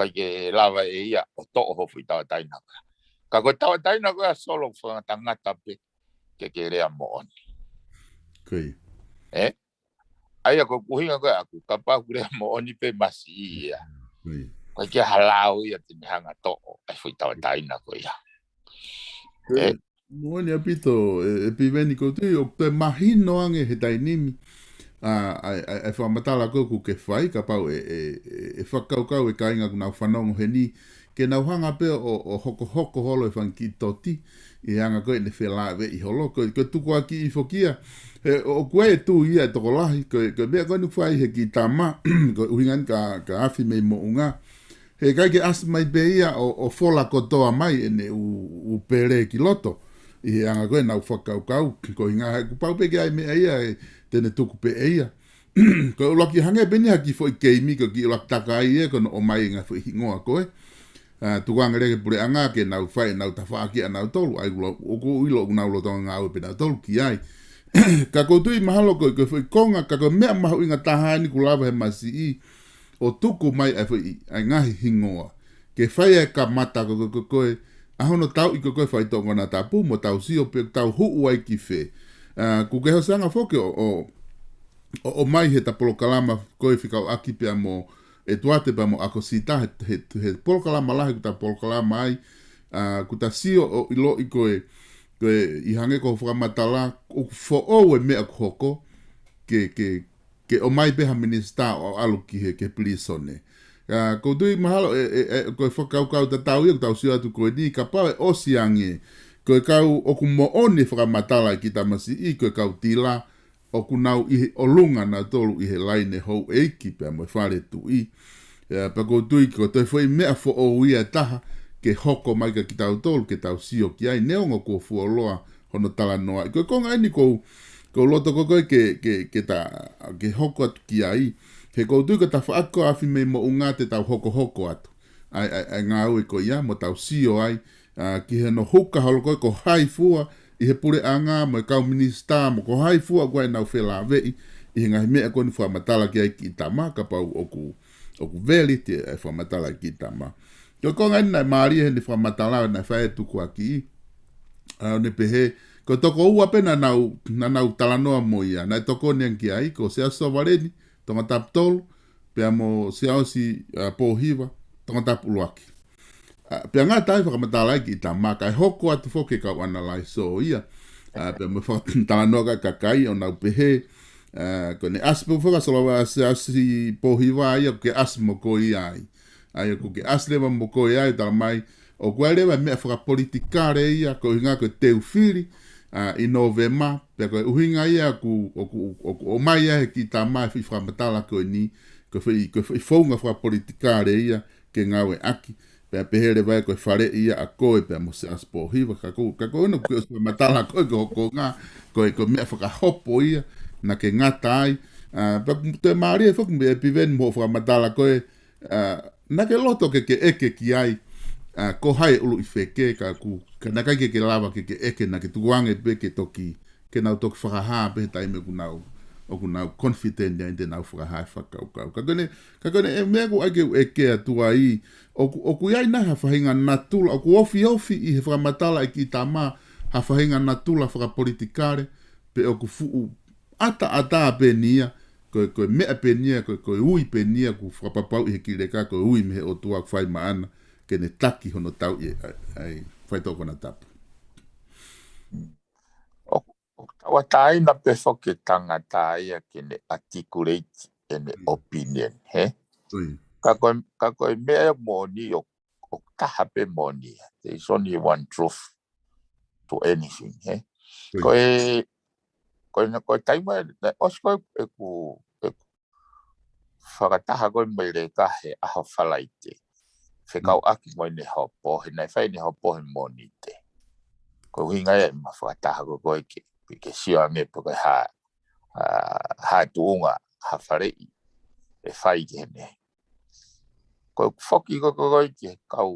ʻIkai ke lava ʻe ia ʻo toʻo hoʻo foʻi tauʻatāina ko ē. Ka ko e tauʻatāina ko ē ʻa Solo fanga tangata pē ke ke lea moʻoni. Ē? ʻA ia ko e ʻuhinga ko ē ʻaku, kapau ʻoku lea moʻoni pē masiʻi ia. Ko e kia halau ia te ne hanga toʻo ʻa e foʻi tauʻatāina ko ia. Moʻoni ʻaupito, ʻe Piveni, ʻoku ou tui ʻoku toe mahino ange he taimi ni ʻa e fakamatala ko ē ʻoku ke fai, kapau ʻe fakakaukau e kāinga ʻoku nau fanongo heni ke nau hanga pē ʻo hokohoko holo e fanga kiʻi toti ʻi he anga ko ē ʻene felāveʻi holo. Ko e tukuakiʻi foki ia, he ʻoku ʻi ai e tui ia ʻa e tokolahi ko e meʻa ko eni ʻoku fai he kiʻi tama, ko e ʻuhinga eni ka afi mei moʻunga, he ʻikai ke ʻasi mai pē ia ʻo fola kotoa mai ʻene ʻū pele ki loto ʻi he anga ko ē ʻenau fakakaukau. Ko e ʻuhinga he kuo pau pē ke ʻi ai e meʻa ia ʻe te ne tuku pē ʻe ia. Ko e ʻuluaki hangē pē eni ha kiʻi foʻi keimi, ko e kiʻi ʻuluaki taka ai ia ko hono ʻomai e ngaahi foʻi hingoa ko ē, tukuange leva ki he puleʻanga ke nau fai ʻenau tafaʻaki ʻanautolu, ʻa ia ʻoku ou ʻilo ʻoku nau lolotonga ngāue pē nautolu ki ai. Ka ʻoku ou tui mahalo ko e foʻi konga, ka ko e meʻa mahuʻinga taha eni ʻoku lava he masiʻi ʻo tuku mai ʻa e foʻi, ʻa e ngaahi hingoa ke fai e kamata ko ē, ko e ʻa hono tauʻi ko ē ʻe he faitoʻo konatapu mo tau sio pe ʻoku tau huʻu ai ki fē. ʻOku ke hosanga foki ʻo ʻomai he ta polokalama ko ē fekauʻaki pea mo ʻEtuate pea mo ʻAkosita, he polokalama lahi ʻoku ta polokalama ai, ʻoku ta sio ʻo ʻiloʻi ko e, ko e ʻi hangē ko hoʻo fakamatala ʻoku foʻou e meʻa ʻoku hoko ke, ke ke ʻomai pē ha minisitā ʻo ʻalu ki he, ki he pilīsone. ʻOku ou tui mahalo ʻe, ʻe, ʻe, ko e fakakaukau tatau ia ʻoku tau sio atu ko eni, kapau ʻe ʻosi ange ko e kau ʻoku moʻoni e fakamatala ʻa e kiʻi tamasiʻi, ko e kau tila ʻoku nau ʻi he ʻolunga nautolu ʻi he laine houʻeiki pea mo e fale tuʻi. Pea ʻoku ou tui ko e toe foʻi meʻa foʻou ia ʻe taha ke hoko mai kia kitautolu ke tau sio ki ai, neongo kuo fuoloa hono talanoaʻi. Ko e konga eni ʻoku ou, ʻoku ou loto ko ē ke, ke, ke ta, ke hoko atu ki ai. He ʻoku ou tui ko e tafaʻaki ko ē afi mei moʻunga te tau hokohoko atu ʻa e, ʻa e, ʻa e ngāue ko ia mo tau sio ai ki hono huka holo ko ē ko hai fua ʻi he puleʻanga mo e kau minisitā mo ko hai fua ʻoku ʻi ai ʻenau felāveʻi ʻi he ngaahi meʻa ko eni ʻoku fakamatala ki ai e kiʻi tama, kapau ʻoku, ʻoku valid e fakamatala e kiʻi tama. Ko e konga eni naʻe mālie heʻene fakamatala naʻe fai e tukuakiʻi, ʻa ʻene pehē ko e toko ua pē naʻa nau, naʻa nau talanoa mo ia, naʻe tokoni ange ki ai ko Siaosi Sovaleni, Tongatapu tolu, pea mo Siaosi Pōhiva, Tongatapu ʻuluaki. Pea ngata ai e fakamatala e kiʻi tama, kae hoko atu foki e kau ʻanalaiso ia pea mo e fakatalanoa ki he kakai ʻo nau pehē ko ʻene ʻasi pē foki ʻa Siaosi Pōhiva ia ʻoku ke ʻasi mo koe ia ai. ʻA ia ʻoku ke ʻasi leva mo koe ia ai, talamai ʻoku ʻi ai leva e meʻa fakapolitikale ia, ko e ʻuhinga ko e teu fili ʻi Nōvema, pea ko e ʻuhinga ia ʻoku, ʻoku, ʻoku ʻomai ai he kiʻi tama e foʻi fakamatala ko eni, ko e foʻi, ko e foʻi founga fakapolitikale ia ke ngāueʻaki. Pea pehē leva ia ko e faleʻi ia ʻa koe pea mo Siaosi Pōhiva, ka ko, ka ko ʻene ʻoku ke ʻosi fakamatala ko ē ko e konga, ko e, ko e meʻa fakahopo ia naʻa ke ngata ai. Pea ʻoku toe mālie foki ʻe Piveni mo hoʻo fakamatala ko ē, naʻa ke loto ke ke ʻeke ki ai ko hai e ʻuluʻi feke, ka ʻoku, ka naʻe ʻikai ke ke lava ke ke ʻeke, naʻa ke tukuange pē ke toki, ke nau toki fakahā pē he taimi ʻoku nau, ʻoku nau confident ai te nau fakahā e fakakaukau. Ka ko ʻene, ka ko ʻene meʻa ʻoku ʻai ke u ʻeke atu ai, ʻoku, ʻoku ʻi ai nai ha faʻahinga natula, ʻoku ofiofi ʻi he fakamatala e kiʻi tama ha faʻahinga natula fakapolitikale, pe ʻoku fuʻu ʻataʻatā pē eni ia, ko e, ko e meʻa pē eni ia, ko e, ko e ui pē eni ia ʻoku fakapapauʻi he kiʻi leka ko e ui mei he ʻOtua ʻoku fai maʻana ke ne taki hono tauʻi ʻa e, ʻa e faitoʻo konatapu. ʻOku, ʻoku tauʻatāina pē foki e tangata ia ke ne articulate ʻene opinion, hē? Ka ko e, ka ko e meʻa ia moʻoni ʻoku, ʻoku taha pē moʻoni ia. There is only one truth to anything, hē? Ko e, ko e, ko e taimi naʻe ʻosi ko ē ʻeku, ʻeku fakataha ko ē mo e leka he ʻaho Falaite, fekauʻaki mo ʻene hopo, he naʻe fai ʻene hopo he Mōnite. Ko e ʻuhinga ia ʻema fakataha ko ē ko ē ke, ke sio ange pe ko e hā, ha tuʻunga, ha faleʻi ʻe fai ki heʻene. Ko e foki ko ē ko ē ki he kau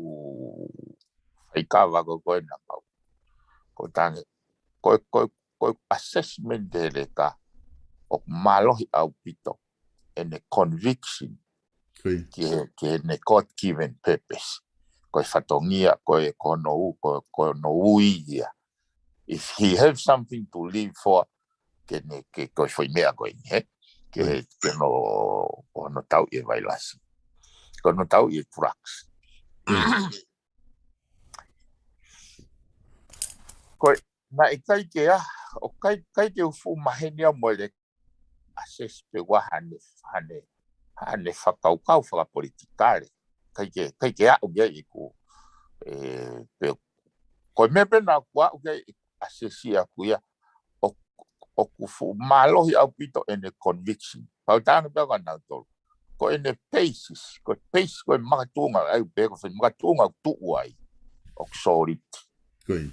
faikava ko ē ko ē naʻa mau, ko tange, ko e, ko e, ko e assessment he leka ʻoku mālohi ʻaupito ʻene conviction ki he, ki heʻene God-given purpose. Ko e fatongia, ko e, ko hono ui, ko, ko hono ui ia. If he have something to live for, ke ne, ke, ko e foʻi meʻa ko eni, hē? ke he ke no o no tau e vailasi, ko no tau e drugs. Ko e na e kai ke a o kai kai ke ufu maheni a mo le assess pe ua hane hane hane fakakaukau fakapolitikale. Kai ke kai ke a o ke iku e pe ko me pe na kua o ke assess ia kuia o o kufu mālohi au pito ene conviction. Pau tāne pe ka nau tolu ko ene basis ko basis ko e makatunga ai pe ko fe makatunga tu ai o solid.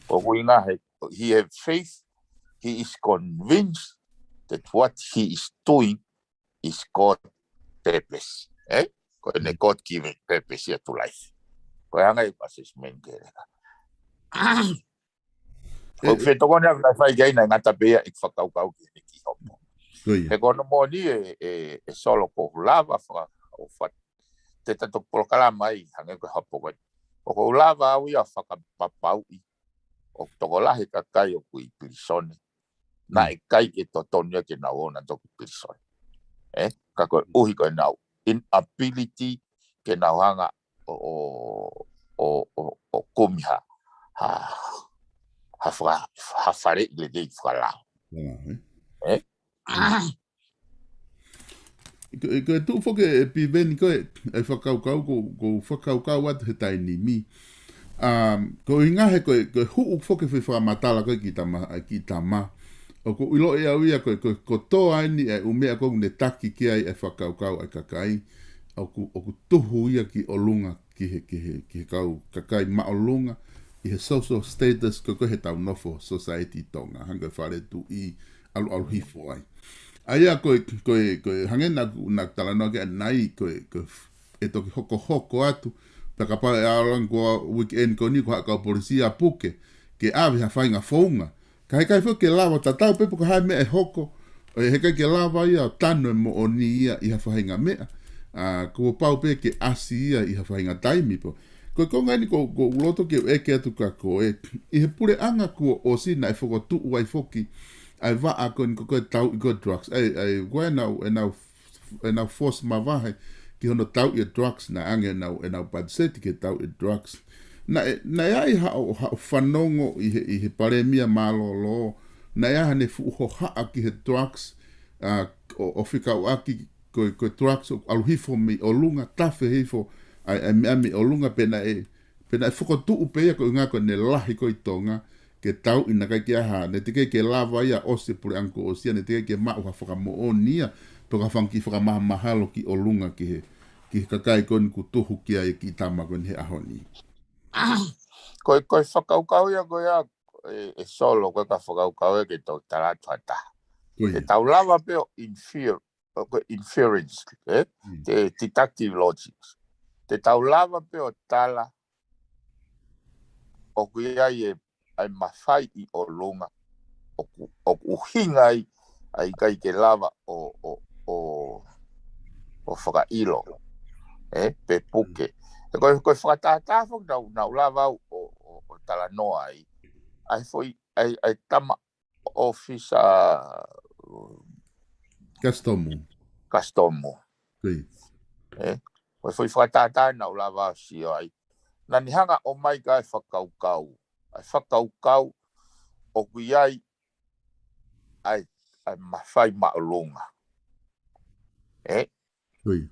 Ko kui nga he he have faith, he is convinced that what he is doing is God purpose. Eh? Ko ene God given purpose ia to life. Ko e anga i assessment ke reka. Ko fe toko ni a fai kai na ngata pe ia i fakakaukau ki ni ki hopo. He ko no mo ni e e e solo ko lava faka o fat te tato polokalama ai hange ko hopo ko ko lava au ia fakapapau i o toko lahi kakai o kui pilisone. Na e kai ke totonu ia ke nau ona toki pilisone. Eh? Ka ko uhi ko e nau inability ke nau hanga o o o o o kumi ha ha ha faka ha fare i le dei fakalao. Eh? Ko e tuʻu foki e piveni ko e fakakaukau ko ko fakakaukau atu he tainimi. Um, ko inga he ko e ko e huʻu foki fai fakamatala ko e ki tama ki tama. O ko ilo e au ia ko e ko e kotoa ni e umea ko ne taki ki ai e fakakaukau ai kakai. O ku o ku tuhu ia ki olunga ki he ki he ki he kau kakai maolunga i he social status ko ko he tau nofo society Tonga hanga fale tu i alu alu hifo ai. Aia ko e ko e ko e hange na na talanoa ke nai ko e ko e toki hoko hoko atu pe kapau e alang ko weekend ko ni ko ha kau polisi a puke ke ave ha fainga founga. Ka hekai fo ke lava tatau pe puka hai mea e hoko e hekai ke lava ia tano e moʻoni ia i ha fainga mea. A ko pau pe ke asi ia i ha fainga taimi po ko e konga ni ko ko uloto ke eke atu ka ko e i he pule anga kuo osi na e fokotuʻu ai foki ai vaʻa ko ni ko ko e tau i ko drugs ai ai ko e nau e nau e nau force mavahe ki hono tau i drugs na ange e nau e nau patiseti ke tau i drugs. Na e na e ai haʻo haʻo fanongo i he i he palemia mālōlō na e aha ne fuʻu hohaʻa ki he drugs a o o fikauʻaki ko e ko e drugs o alu hifo mei olunga tafe hifo ai ai mea mei olunga pe na e pe na e fokotuʻu pe ia ko inga ko ne lahi ko i Tonga ke tau i na kai ke aha ne te ke ke lava ia osi pule anko osia ne te ke maʻu ha fakamoʻoni ia pe ka fanga ki fakamahalo ki olunga ki he ki he kakai ko ni ku tuhu ki ai ki tama ko ni he aho ni. Ko e ko e fakakaukau ia ko ia e e solo ko e ka fakakaukau ia ke tau tala atu ha taha. Ko e ia tau lava pe o inferior o ko e inference eh te deductive logics. Te tau lava pe o tala o ku ia i e ai mafai i olunga o ku o ku hinga ai ai kai ke lava o o o o fakailo eh pe puke. E ko e ko e fakatātā foki nau nau lava au o o o talanoa ai ai foi ai ai tama ofisa Kastomu. Kastomu. Kui. Eh, ko e foʻi fakatātā na u lava sio ai. Na ni hanga o mai ka e fakakaukau. Ai fakakaukau o kui ai ai ai mafai maʻolunga. Eh, Kui.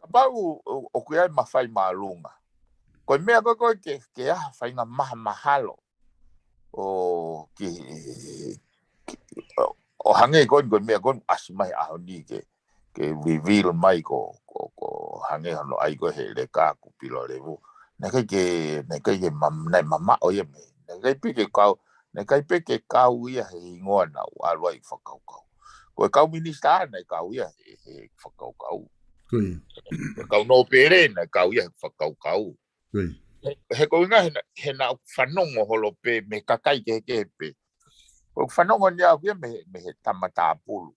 Kapau o kui ai mafai maʻolunga. Ko e mea ko ko ke ke aha fainga maha mahalo. O ki o hange ko ko mea ko asi mai aho ni ke ke reveal mai ko ko ko hange hono ai ko he leka ku pilo levu. Na kai ke na kai ke mam na mama o ia me na kai pe ke kau na kai pe ke kau ia he ingoa na u alu ai fakakaukau. Ko e kau minisita na kau ia he he fakakaukau. Kui. Kau no pere na kau ia he fakakaukau. He ko inga he na fanongo holo pe me kakai ke ke pe. Ko fanongo ni au ia me me he tama tāpulu.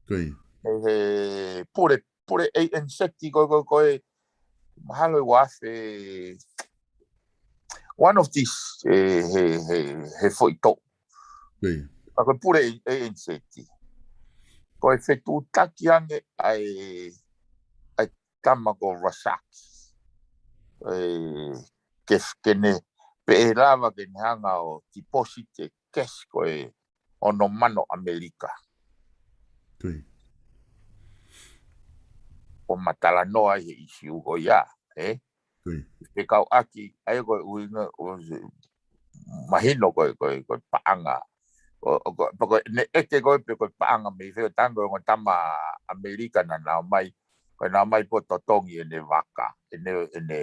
He pule pule A N Z ko ko ko e mahalo i wafe one of these he he he foʻi toʻu. Ka ko pule A N Z. ko e fetuʻutaki ange ʻa e, ʻa e tama ko Rasaki. ʻE, ke, ke ne, pe ʻe lava ke ne hanga ʻo deposit e cash ko e ono mano ʻAmelika. Ko ia. ʻO ma talanoa ai he ʻisiū ko ia, ē? Ko ia. Fekauʻaki, ʻa ia ko e ʻuhinga, ʻo se, mahino ko e, ko e, ko e paʻanga. ʻO, ʻo, ko, pe ko e, ne ʻeke ko e pe ko e paʻanga mei fē ʻo tango ʻo tama ʻAmelika naʻa nau ō mai, ko ʻenau ō mai pē ʻo totongi ʻene vaka, ʻene, ʻene,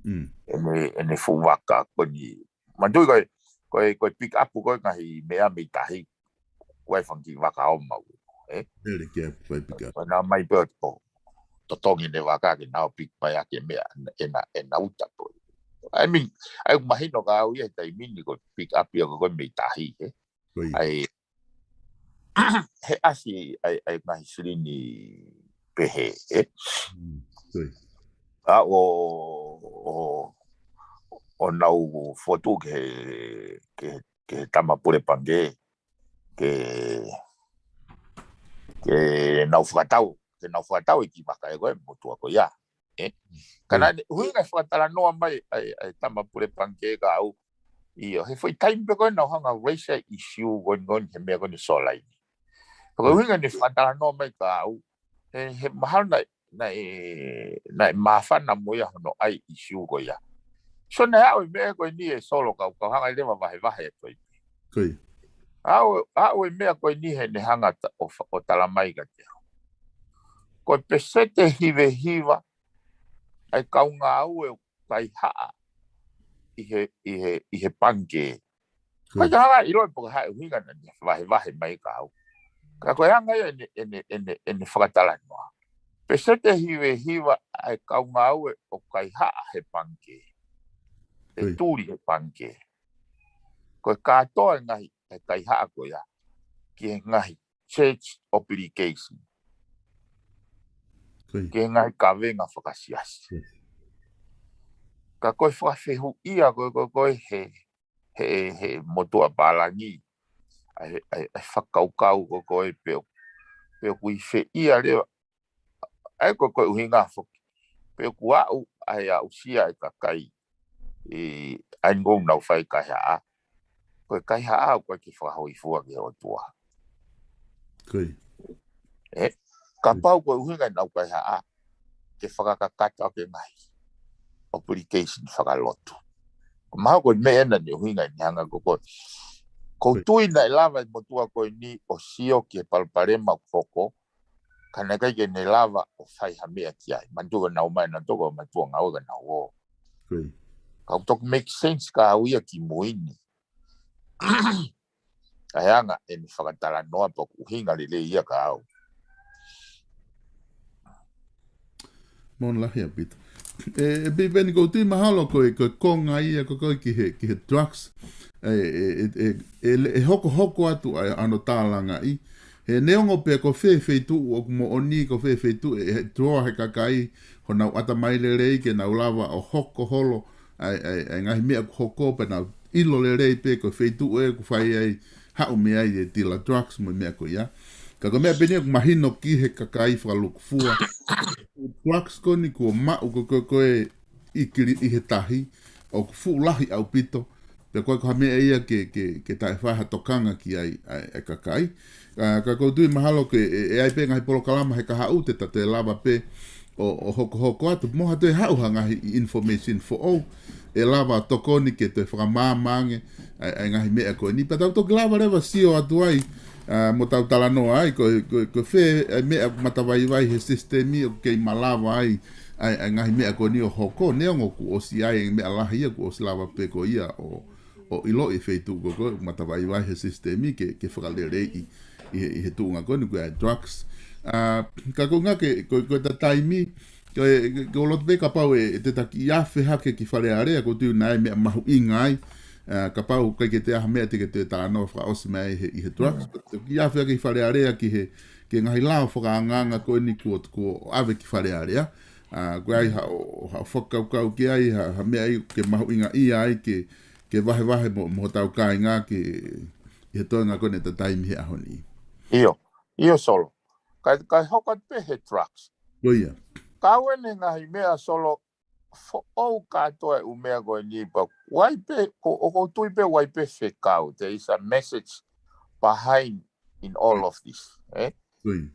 Mm. ʻene, ʻene fuʻu vaka ko eni. Manatuʻi ko e, ko e, ko e pick up ko e ngaahi meʻa mei tahi, ko e fanga kiʻi vaka ʻo mau, ē? Lele ke fai pick up. Ko ʻenau ō mai pē ʻo, ʻo totongi ʻene vaka ke nau pick mai ʻaki e meʻa, ʻena, ʻena uta pē. I mean, ʻa ia ʻoku mahino kia au ia he taimi ni ko e pick up ia ko e mei tahi, ē? Ko ia. ʻA ia, he ʻasi, ʻa ia, ʻa ia ngaahi silini pehē, ē? Mm. Ko ia. ʻA ʻo, ʻo, ʻo nau fotu ke, ke, ke tama pule pangikē, ke, ke nau fakatau, ke nau fakatau e kiʻi vaka ē ko e motuʻa ko ia, ē? Ka naʻe, ʻuhinga e fakatalanoa mai ʻa e, ʻa e tama pule pangikē kia au, ʻio, he foʻi taimi pē ko ē naʻa nau hanga ʻo raise e ʻisiū ko eni, ko eni he meʻa ko eni Solaini. Ka ko e ʻuhinga ʻene fakatalanoa mai kia au, he, he mahalo naʻe, naʻe, naʻe māfana mo ia hono ʻai e ʻisiū ko ia. So naʻe aʻu e meʻa ko eni ʻe Solo kau, kau hanga leva vahevahe atu ai. Ko ia. Aʻu, aʻu e meʻa ko eni heʻene hanga ta-, ʻo fa-, ʻo tala mai kiate au. Ko e peseti ʻe hiva hiva ʻa e kau ngāue ʻoku kaihaʻa ʻi he, ʻi he, ʻi he pangikē. Ko Ko e ia. ka hanga ʻiloʻi pe ko e hā e ʻuhinga naʻa ne vahevahe mai kia au. Ka ko e anga ia ʻene, ʻene, ʻene, ʻene fakatalanoa. Peseti ʻe hiva hiva ʻa e kau ngāue ʻoku kaihaʻa he pangikē. ʻE Ko ia. Tuli he pangikē. Ko e kātoa e ngaahi, e kaihaʻa ko ia ki he ngaahi church obligation. Ko ia. Ki he ngaahi kavenga fakasiasi. Ko ia. Ka ko e fakafehuʻia ko e, ko e, ko e he, he, he motuʻa pālangi, ʻa e, ʻa e, ʻa e fakakaukau ko e, ko e pe ʻoku, pe ʻoku ʻi fē ia leva, ʻa e ko e, ko e ʻuhinga foki. Pe ʻoku aʻu, ʻa e aʻusia e kakai, ʻi ai ngou nau fai kaihaʻa. Ko e kaihaʻa ʻoku ʻikai ke fakahōifua ki he ʻOtua. Ko ia. Ē? Kapau ko e ʻuhinga ʻenau kaihaʻa ke fakakakato ʻaki e ngaahi obligation fakalotu. Ko mahalo ko e meʻa ena ʻene ʻuhinga ʻene hanga ko e ko e. Ko u tui naʻe lava e motuʻa ko eni ʻo sio ki he palopalema ʻoku hoko, ka naʻe ʻikai ke ne lava ʻo fai ha meʻa ki ai. Manatuʻi naʻa nau ō mai, naʻa nau toki ō mai tuʻa ngāue ka nau ō. Ko ia. Ka ʻoku toki make sense kia au ia kimui ni. ʻA e anga ʻene fakatalanoa pe ʻoku ʻuhinga lelei ia kia au. Mālō lahi ʻaupito. ʻE, ʻe Piveni, ko u tui mahalo ko e, ko e konga ia ko e ko e ki he, ki he drugs. ʻE, ʻe, ʻe, ʻe, ʻe, ʻe hokohoko atu ʻa e ʻano tālangaʻi. He neongo pē ko fē feituʻu ʻoku moʻoni, ko fē feituʻu ʻe, ʻe draw he kakai honau ʻatamai lelei ke nau lava ʻo hoko holo ʻa e, ʻa e, ʻa e ngaahi meʻa ʻoku hoko pea nau ʻilo lelei pē ko e feituʻu ē ʻoku fai ai, haʻu mei ai e tila drugs mo e meʻa ko ia. Ka ko e meʻa pē eni ʻoku mahino ki he kakai fakalukufua. Drugs ko eni kuo maʻu ko e, ko e, ko e ʻi kili ʻi he tahi, ʻoku fuʻu lahi ʻaupito, pea ko e ko ha meʻa ia ke, ke, ke taʻe fai ha tokanga ki ai, ʻa e, ʻa e kakai. Ka, ka ko u tui mahalo ke, ʻe, ʻe ʻi ai pē ngaahi polokalama he kahaʻu te ta toe lava pē ʻo, ʻo hokohoko atu. Mo ha toe haʻu ha ngaahi information foʻou, ʻe lava tokoni ke toe fakamaama ange, ʻa e, ʻa e ngaahi meʻa ko eni. Pea tau toki lava leva sio atu ai, ʻa, mo tau talanoa ai, ko, ko, ko fē, ʻa e meʻa ʻoku matavaivai he sisitemi ʻoku kei malava ai, ʻa e, ʻa e ngaahi meʻa ko eni ʻo hoko, neongo kuo ʻosi ʻi ai e meʻa lahi ia kuo ʻosi lava pē ko ia ʻo, ʻo ʻiloʻi e feituʻu ko e ko e ʻoku matavaivai he sisitemi ke, ke fakaleleiʻi ʻi he, ʻi he tuʻunga ko eni ko e ʻa e drugs. ʻA, ka ko e ʻuhinga ke, ko, ko e ta taimi, ko e, ko e loto pē kapau ʻe, ʻe te ta kiʻi afe hake ki Fale Alea, ko u tui naʻe meʻa mahuʻinga ai, ʻa, kapau ʻikai ke toe ʻi ai ha meʻa te ke toe talanoa fakaʻosi mai he, ʻi he drugs. Ko e kiʻi afe hake ki Fale Alea ki he, ki he ngaahi lao fakaangaanga ko eni kuo, kuo ʻave ki Fale Alea. ʻA, ko e ʻi ai haʻo, haʻo fakakaukau ki ai, ha, ha meʻa ʻi, ke mahuʻingaʻia ai, ke, ke vahevahe mo, mo hotau kāinga ke, ʻi he toenga ko eni ʻeta taimi he ʻaho ni. ʻIo, ʻIo Solo. Kae, kae hoko atu pē he drugs. Ko ia. Kau ʻene ngaahi meʻa Solo, foʻou kātoa e ʻū meʻa ko eni pea ʻoku ʻi ai pē, ko, ʻoku ou tui pē ʻoku ʻi ai pē fekau. There is a message behind in all of this. Eh? Ko ia.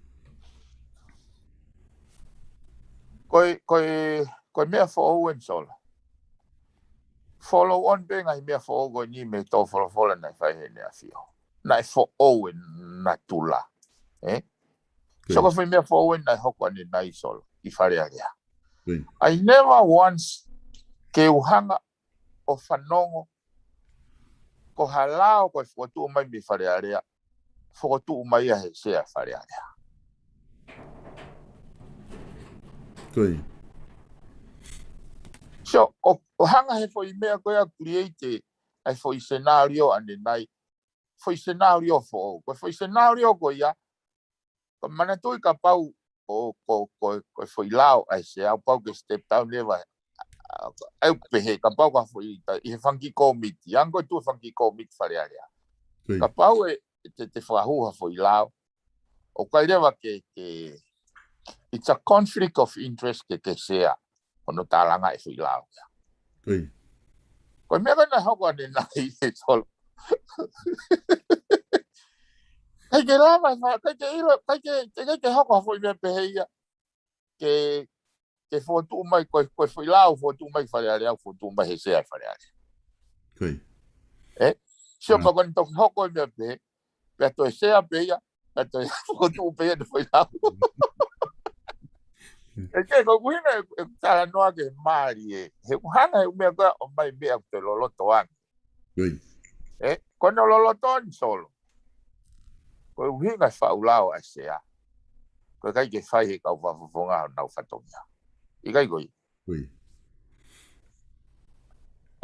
Ko e, ko e, ko e meʻa foʻou eni Solo. Follow on pē ngaahi meʻa foʻou ko eni mei he tō folofola naʻe fai heʻene ʻafio. Naʻe foʻou e natula. Eh? Ko ia. So ko e foʻi meʻa foʻou eni naʻe hoko ʻanenai Solo ʻi Fale Alea. Ko ia. I never once ke u hanga ʻo fanongo ko ha lao ko e fokotuʻu mai mei Fale Alea, fokotuʻu mai ia he sea Fale Alea. Ko ia. So, ʻo, ʻo hanga he foʻi meʻa ko ia create ʻa e foʻi scenario ʻanenai, foʻi scenario foʻou. Ko e foʻi scenario ko ia, ko e manatuʻi kapau ʻo, ko, ko, ko e foʻi lao ʻa e sea, ʻoku pau ke step down leva. ʻA, ʻa, ʻa, pehē, kapau ka foʻi, ta, ʻi he fanga kiʻi kōmiti, ʻa ia ko e tuʻu fanga kiʻi kōmiti Fale Alea. Ko ia. Kapau ʻe, te, te fakahū ha foʻi lao, ʻoku ʻikai leva ke, ke, it's a conflict of interest ke, ke sea hono tālanga e foʻi lao ia. Ko ia. Ko e meʻa ko ē naʻe hoko ʻanenai e Solo. ʻIkai ke lava, ʻikai ke ʻilo, ʻikai ke, ʻikai ke hoko ha foʻi meʻa pehē ia. Ke, ke fokotuʻu mai, ko e, ko e foʻi lao, fokotuʻu mai Fale Alea, fokotuʻu mai he sea Fale Alea. Ko ia. Eh? Sio, ah, pea ko eni toki hoko e meʻa pehē, pea toe sea pē ia, pea toe fokotuʻu pē ia ʻene foʻi lao. ʻE ke, ko e ʻuhinga e, e talanoa ke mālie, he ʻoku hanga he ʻū meʻa ko ē ʻo ʻomai meʻa ʻoku toe loloto ange. Ko ia. Eh, ko ʻene loloto eni Solo. Ko e ʻuhinga e faʻu lao ʻa e sea. Ko e ʻikai ke fai he kau fakafofonga honau fatongia. ʻIkai ko ia. Ko ia.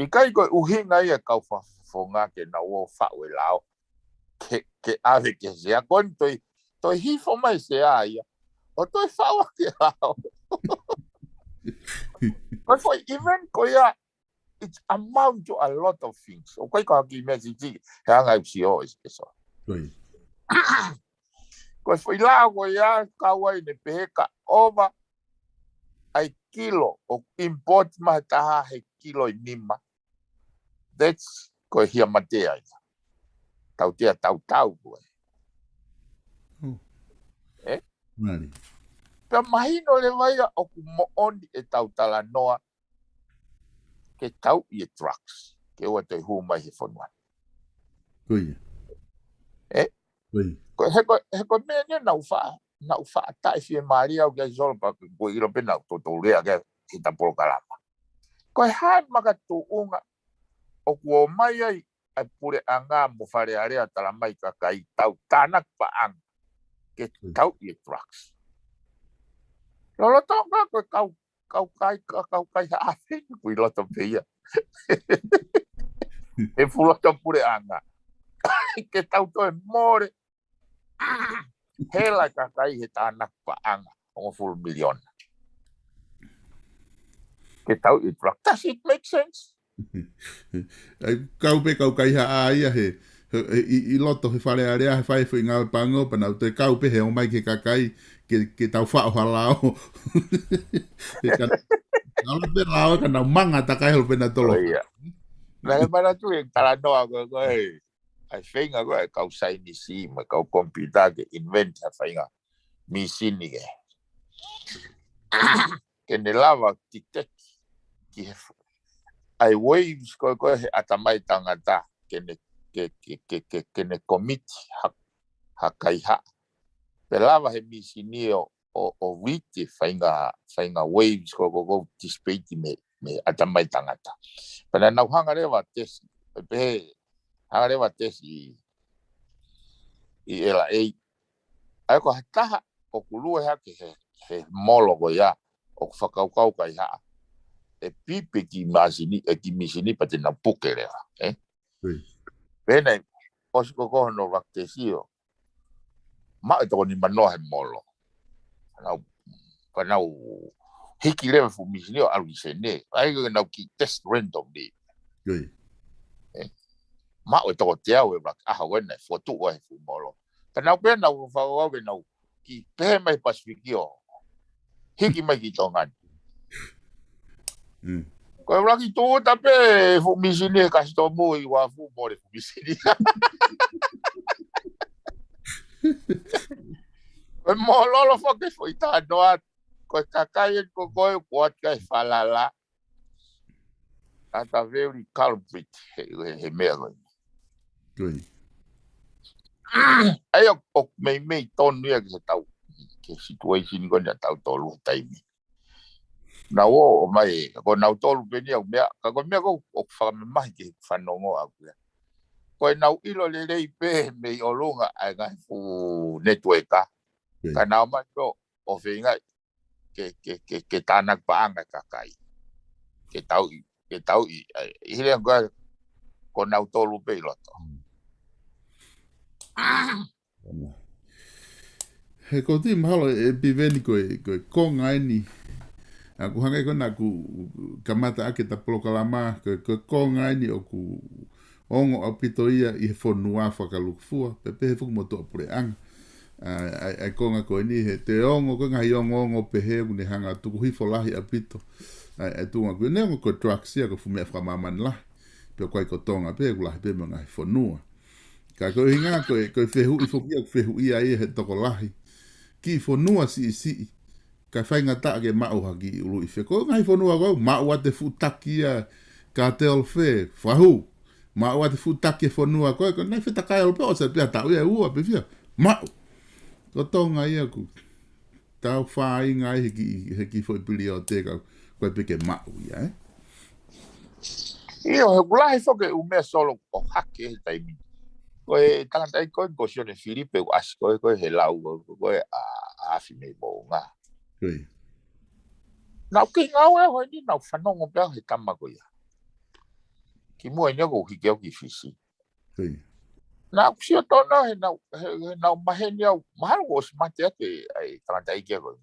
ʻIkai ko e ʻuhinga ia e kau fakafofonga ke nau ō ʻo faʻu e lao. Ke, ke ʻave ki he sea. Ko eni toe, toe hifo mai e sea ia. ʻO toe faʻu ʻaki e lao. Ko e foʻi event ko ia, it's amount to a lot of things. ʻOku ʻikai ko ha kiʻi meʻa siʻisiʻi, he anga ʻeku sio ʻe, ʻe Solo. Ko ia. Ko e foʻi lao ko ia, kau ai ʻene pehē ka ova ʻa e kilo ʻoku import mai ha taha he kilo ʻe nima. That's ko e hia mate ai. Tautea tautau ko ē. Hmm. Eh? Mālie. Pea mahino leva ia ʻoku moʻoni e tau talanoa ke tauʻi e drugs, ke ʻoua toe hū mai he fonua. Ko ia. Eh? Ko ia. Ko, he ko, he ko e meʻa ni naʻu fa-, naʻu faʻa taʻefiemālie au ki ai Solo pea ko e ʻilo pē naʻu toutou lea ki ai he ta polokalama. Ko e hā e makatuʻunga ʻoku ōmai ai ʻa e puleʻanga mo Fale Alea tala mai kakai tau tānaki paʻanga ke, mm, tauʻi e drugs. Lolotonga ko e kau, kau kai, ka-, kau kaihaʻa ʻa Fenga ʻoku ʻi loto pē ia. He fuʻu loto puleʻanga. Ke tau toe mole hela e kakai he tānaki paʻanga hongofulu miliona. Ke tauʻi e drugs. Does it make sense? ʻAi, kau pē kau kaihaʻa ia he, he, he, ʻi, ʻi loto he Fale Alea, he fai e foʻi ngāue pango, pea nau toe kau pē he ōmai ki he kakai, ke, ke tau faʻo ha lao. He ka, ka ʻalu pē lao, ka nau manga takai holo pē na tolo. ʻIo. Naʻe manatuʻi e talanoa ko ē, ko ē. ʻAi Fenga ko ē, kau saienisi, mo e kau computer ke invent ha faʻahinga mīsini ke, ke ne lava detect ki he f-, ʻai waves ko ē, ko ē he ʻatamai tangata, ke ne, ke, ke, ke, ke, ke ne commit ha, ha kaihaʻa. Pea lava he mīsini ʻo, ʻo, ʻo read e faʻahinga, faʻahinga waves ko ē, ko ē, ko ē dissipate mei, mei he ʻatamai tangata. Pea naʻa nau hanga leva ʻo test, pea pehē, hanga leva ʻo test ʻi, ʻi L A. ʻAi ko ha taha ʻoku lue hake he, he molo ko ia, ʻoku fakakaukau kaihaʻa. ʻE pipi e kiʻi mīsini, e kiʻi mīsini pea te nau puke leva, eh? Ui. Pea naʻe, ʻosi ko ē ko hono rak tesi ʻo maʻu e toko nimanoa he molo. Nau, ka nau hiki leva e fuʻu mīsini ʻo ʻalu ki Senē. ʻAi ko ē nau kiʻi test randomly. Ui. Eh, maʻu e toko teau e rak, ʻaho ko ē naʻe fokotuʻu ai e fuʻu molo. Ka nau pē nau fakakau ke nau ki pē mai Pasifiki ʻo hiki mai ki Tonga ni. Ko e ʻuluaki tūʻuta pē fuʻu misini ʻe kasitomu ʻi Uafu mo le fuʻu misini. Ko e mōlolo foki foʻi tānoa, ko e kakai eni ko koe kuo ʻoatu ʻa e falala. At a very culprit he, he, he meʻa ko eni. ʻAi ʻo, ʻo meimei tonu ia ki he tau, ki he situation ko eni ʻa tautolu he taimi. Nau ō, ō mai, ko nautolu pē eni ʻa e meʻa, ka ko e meʻa ko ʻoku fakamamahi ke fanongo ʻaku ia. Ko e nau ʻilo lelei pē mei ʻolunga ʻa e ngaahi fuʻu network. Ka nau mai ō, ʻo feinga ke, ke, ke, ke tānaki paʻanga e kakai. Ke tauʻi, ke tauʻi, ʻai, ʻi he lea ko, ko nautolu pē ʻi loto. He ko ti mahalo e piveni ko e, ko e konga eni. ʻA ku hanga ko na ku kamata ake ta polokalama, ko e, ko e konga eni ʻoku ongo ʻaupito ia ʻi he fonua fakalukufua, pea pehē foki mo tuʻapuleʻanga. ʻA, ʻa, ʻa e konga ko eni he te ongo, ko e ngaahi ongoongo pehē ʻoku ne hanga tuku hifo lahi ʻaupito. ʻA, ʻa e tuʻunga ko eni ongo ko e drugs ia ko e fuʻu meʻa fakamāmani lahi. Pea ko ai ko Tonga pē, ʻoku lahi pē mo e ngaahi fonua. Ka ko e hinga ko e, ko e fehuʻi foki ia, fehuʻi ia he tokolahi. Ki fonua siʻisiʻi. Ka faingataʻa ke maʻu ha kiʻi ʻuluʻi fē. Ko e ngaahi fonua ko ē, maʻu ʻa e fuʻu taki ia, ka te ol fē, fahu. Maʻu ʻa e fuʻu taki e fonua ko ē, ko e ngaahi fetakai ol pē, ʻosi pē ʻa taʻu ia ʻe ua pē fia. Maʻu. Ko Tonga ia ʻoku tau fāinga ai he kiʻi, he kiʻi foʻi pilioti ka ko e pē ke maʻu ia, ē? ʻIo, he ʻoku lahi foki e ʻū meʻa solo ʻo hake he taimi. Ko e tangataʻeiki ko ē ko Sione Filipe ʻoku ʻasi ko ē, ko ē he lau ko ē ʻa, ʻa Afi mei Moʻunga. Nau kei ngāue ʻo eni nau fanongo pē au he tama ko ia. Kimuʻa eni ʻoku hiki au ki Fisi. Naʻa ku sio tonu he nau, he, he nau maheni au, mahalo kuo ʻosi mate atu ʻa e tangataʻeiki ko ē.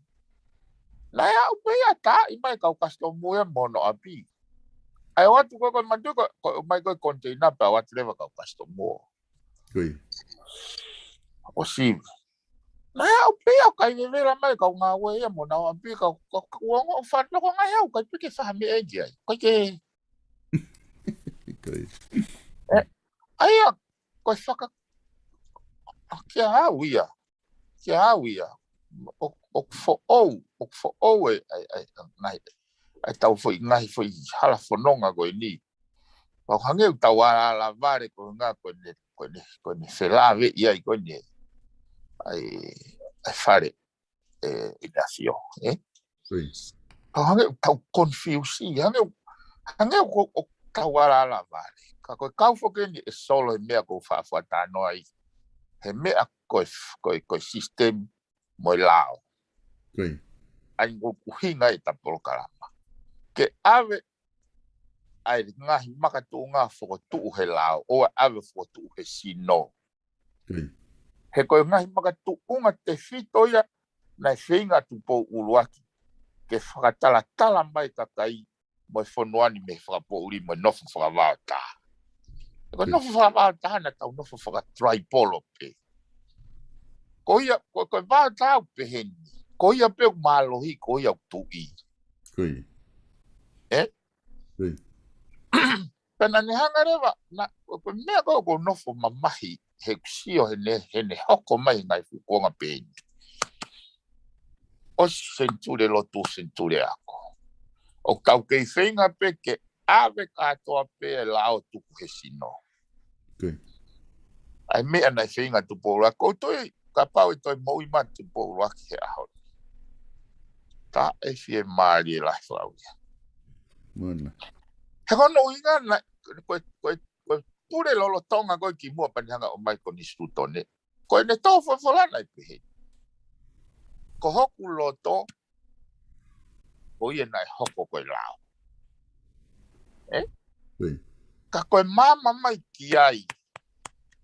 Naʻe aʻu pē ia ʻo taaʻi mai kau kasitomu ia mo hono ʻapi. ʻAi ʻo ʻoatu ko ē ko e manatuʻi ko ē, ko e ʻomai ko ē container pea ʻoatu leva kau kasitomu. ʻO sivi. Naʻe aʻu pē ia ʻo kai vevela mai kau ngāue ia mo honau ʻapi kau, kau, kau ongo fanongo ngai au, kai pē ke faha meʻa ʻi ai. Kai ke ʻAi ia, ko e faka, kia au ia, kia au ia, ʻo, ʻoku foʻou, ʻoku foʻou e, ʻai, ʻai, ngaahi, ʻai tau foʻi, ngaahi foʻi hala fononga ko eni. Pau hangē ʻoku tau ala ala vale ko e ngā ko eni, ko eni, ko eni felāveʻi ai ko eni. ʻAi, ʻai fale. ʻE, ʻi he ʻafio, ē? Ka hangē ʻoku tau confuse, hangē ʻoku, hangē ʻoku, ʻoku tau ala ala vale. Ka ko e kau foki eni ʻe solo he meʻa ʻoku ou faʻa faʻa talanoa ai. He meʻa ko e, ko e, ko e system mo e lao. ʻAi ʻoku hinga ʻeta polokalama. Ke ʻave ʻa e ngaahi makatuʻunga fokotuʻu he lao, ʻo ʻave fokotuʻu he sino. He ko e ngaahi makatuʻunga tefito ia naʻe feinga ʻa Tupou ʻUluaki ke fakatalatala mai kakai mo e fonua ni mei he fakapoʻuli mo e nofo fakavaotā. He ko e nofo fakavaotā naʻa tau nofo fakatraipolo pē. Ko ia, ko, ko e vaotā ʻoku pehē ni. Ko ia pē ʻoku mālohi, ko ia ʻoku tuʻi. Ē? Pea naʻa ne hanga leva, na, ko e meʻa ko ē ʻoku ou nofo mamahi, he ʻoku sio he ne, he ne hoko mai he ngaahi fuʻu kuonga pē eni. ʻOsi senituli lotu, senituli ako. ʻOku tau kei feinga pē ke ʻave kātoa pē e lao tuku he sino. ʻAi meʻa naʻe feinga Tupou ʻUluaki. ʻOku ou tui, kapau ʻe toe moʻui mai Tupou ʻUluaki he ʻaho ni, taʻe fiemālie lahi fau ia. He ko hono ʻuhinga naʻe, ko e, ko e, ko e pule lolotonga ko ē kimuʻa pea ne hanga ʻo ʻomai konisitūtone. Ko ʻene tō folofola naʻe pehē. Ko hoku loto, ko ia naʻe hoko ko e lao. Ē? Ka ko e maama mai ki ai,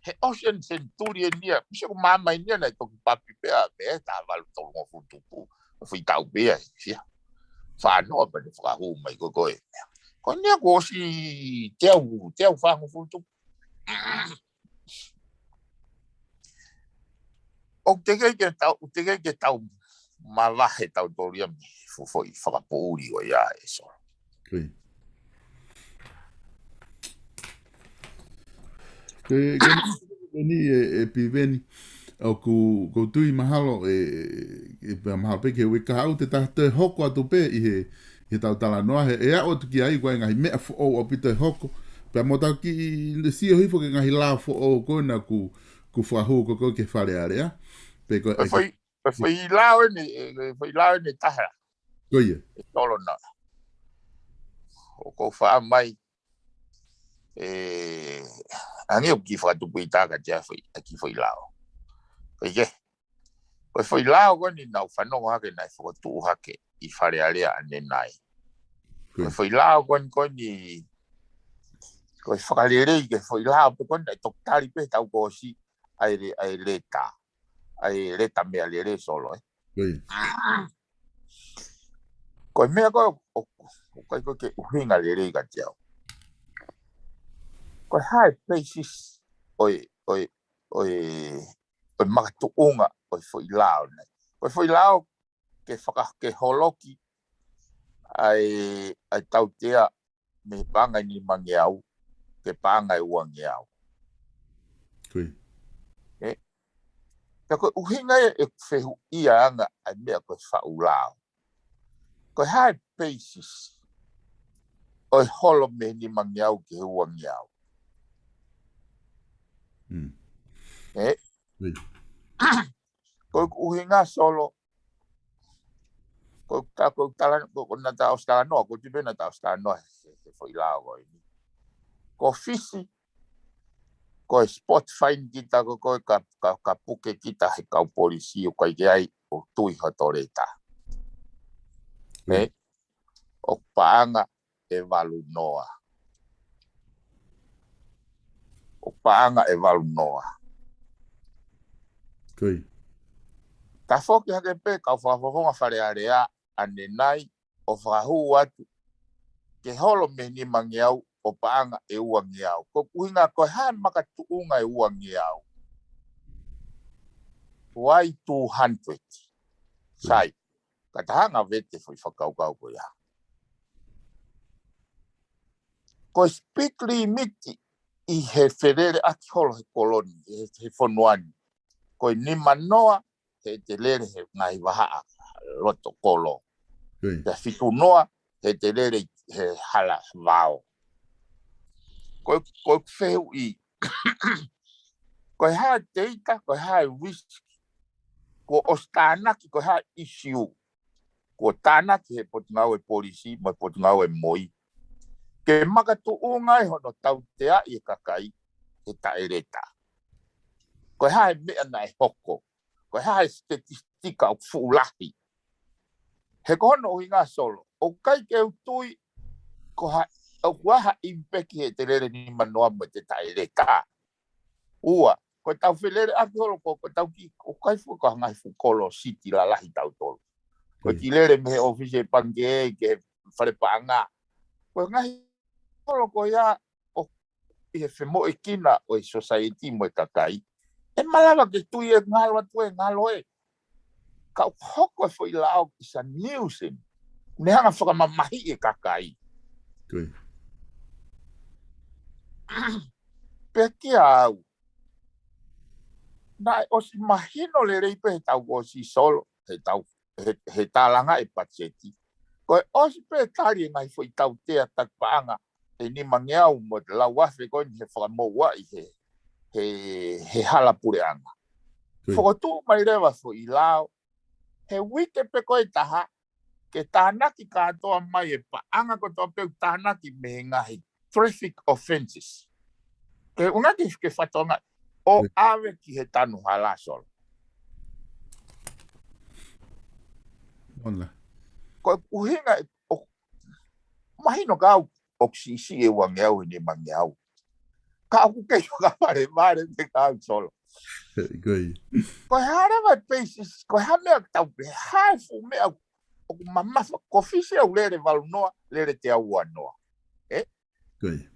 he ʻosi eni senituli eni ia, ʻosi ko e maama eni ia naʻe toki papi pē ʻa e meʻa he taha valu tolungofulu tupu, ʻo fai tau pē ia, sia. Fānoa pea ne fakahū mai ko ē ko e meʻa. Ko eni ia kuo ʻosi teau, teau fāngofulu tupu. ʻOku teʻeki ke tau, ʻoku teʻeki ke tau mavahe tautolu ia mei he foʻi fakapoʻuli ko ia ē Solo. Ko ia. Ko e, ko e, ko eni ē, ē Piveni, ʻoku, ʻoku ou tui mahalo, ē, ē, pea mahalo pē ke uika au te ta toe hoko atu pē ʻi he, ʻi he tau talanoa, he, ʻe aʻu atu ki ai, ko e ngaahi meʻa foʻou ʻaupito ʻe hoko, pea mo tau kiʻi sio hifo ki he ngaahi lao foʻou ko ena ʻoku, ʻoku fakahū ko ē ki he Fale Alea. Pe ko e, Ko e foʻi, ko e foʻi lao eni, ē, ko e foʻi lao eni ʻe taha. Ko ia. ʻE Solo na. ʻOku ou faʻa mai, ē, hangē ʻoku kiʻi fakatupu ʻi taka te a foʻi, ʻa e kiʻi foʻi lao. Ko ia. Ko e foʻi lao ko eni naʻa ku fanongo hake naʻe fokotuʻu hake ʻi Fale Alea ʻanenai. Ko e Ko ia. foʻi lao ko eni, ko eni, ko e fakalelei ki he foʻi lao pē ko eni naʻe toki tali pē he taʻu kuo ʻosi ʻa e le-, ʻa e leta. ʻA e leta meʻalele Solo, ē. Ko ia. Ko e meʻa ko ē ʻo, ʻo, ʻoku ʻikai ko ē ke ʻuhinga lelei kiate au. Ko e hā e basis ʻo e, ʻo e, ʻo e, ʻo e makatuʻunga ʻo e foʻi lao nei. Ko e foʻi lao ke faka-, ke holoki ʻa e, ʻa e tautea mei he paʻanga ʻe nimangeau ki he paʻanga ʻe uangeau. Ko ia. Ē? Pea ko e ʻuhinga ia ʻeku fehuʻia ʻa e anga ʻa e meʻa ko e faʻu lao. Ko e hā e basis ʻo e holo mei he nimangeau ki he uangeau. Mm. Ē? Ko ia. Ko e ʻuhinga Solo, ko e ta-, ko e tala-, ko, ko naʻa ta ʻosi talanoa, ko e tui pē naʻa ta ʻosi talanoa he, he, he foʻi lao ko eni. Ko Fisi, ko e spot fine kita ko ē, ko e ka, ka, ka puke kita he kau polisi ʻoku ʻikai ke ʻi ai ʻoku tui hoto leta. Mm. Ē? ʻOku paʻanga ʻe valu noa. ʻOku paʻanga ʻe valu noa. Ko ia. Tafoki hake pē kau fakafofonga Fale Alea ʻanenai ʻo fakahū atu ke holo mei he nimangeau ʻo paʻanga ʻe uangeau. Ko e ʻuhinga ko e hā e makatuʻunga ʻe uangeau. Why two hundred? Ko ia. Sai. Ka ta hanga vete foʻi fakakaukau ko ia. Ko e speed limit ʻi he feleleʻaki holo he kolo ni, he, he fonua ni. Ko e nima noa he te lele he ngaahi vahaʻa loto kolo. Ko ia. Pea fitu noa he te lele he hala vao. Ko e, ko e fehuʻi. Ko e hā e teita, ko e hā e risk. Kuo ʻosi tānaki, ko e hā e issue. Kuo tānaki he Potungāue Polisi, mo e Potungāue MOI. Ke makatuʻunga ai hono tauteaʻi e kakai he taʻeleta. Ko e hā e meʻa naʻe hoko. Ko e hā e statistika ʻoku fuʻu lahi. He ko hono ʻuhinga Solo. ʻOku ʻikai ke u tui, ko ha, ʻoku ʻi ai ha impact he te lele nima noa mo e te taʻeleta. Ua, ko e tau feleleʻaki holo ko, ko e tau ki, ʻoku ʻikai fuʻu ko e ngaahi fuʻu kolo city lalahi tautolu. Ko e Ko ia. te lele mei he ʻōfisi ʻo e pangikē ki he fale paʻanga. Ko e ngaahi holo ko ia ʻo ʻi he femoʻuekina ʻo e society mo e kakai. ʻE malava ke tui ʻe ngalo atu ʻe ngalo ē. Ka ʻoku hoko e foʻi lao is a nuisance. Ne hanga fakamamahiʻi e kakai. Ko ia. Pea kia au. Naʻe ʻosi mahino lelei pē he taʻu kuo ʻosi Solo, he taʻu, he, he tālanga e patiseti. Ko e ʻosi pē tali e ngaahi foʻi tautea taki paʻanga ʻe nimangeau mo e lau afe ko eni he fakamouaʻi he, he, he hala puleʻanga. Ko ia. Fokotuʻu mai leva foʻi lao, he uike pē ko ē ʻe taha, ke tānaki kātoa mai e paʻanga kotoa pē ʻoku tānaki mei he ngaahi traffic offences. Ke ʻuhinga ke, ke fatonga ʻo Ko ia. ʻave ki he tanu hala Solo. Ola. Ko e ʻuhinga ʻe, ʻo, mahino kau ʻoku siʻisiʻi e uangeau he nimangeau. Ka ʻoku kei fakavalevale te kau Solo. Ko ia. Ko e hā leva e basis, ko e hā meʻa tau pē, hā e fuʻu meʻa ʻoku mamafa, ko Fisi ʻoku lele valu noa, lele teau ua noa. Ē? Ko ia.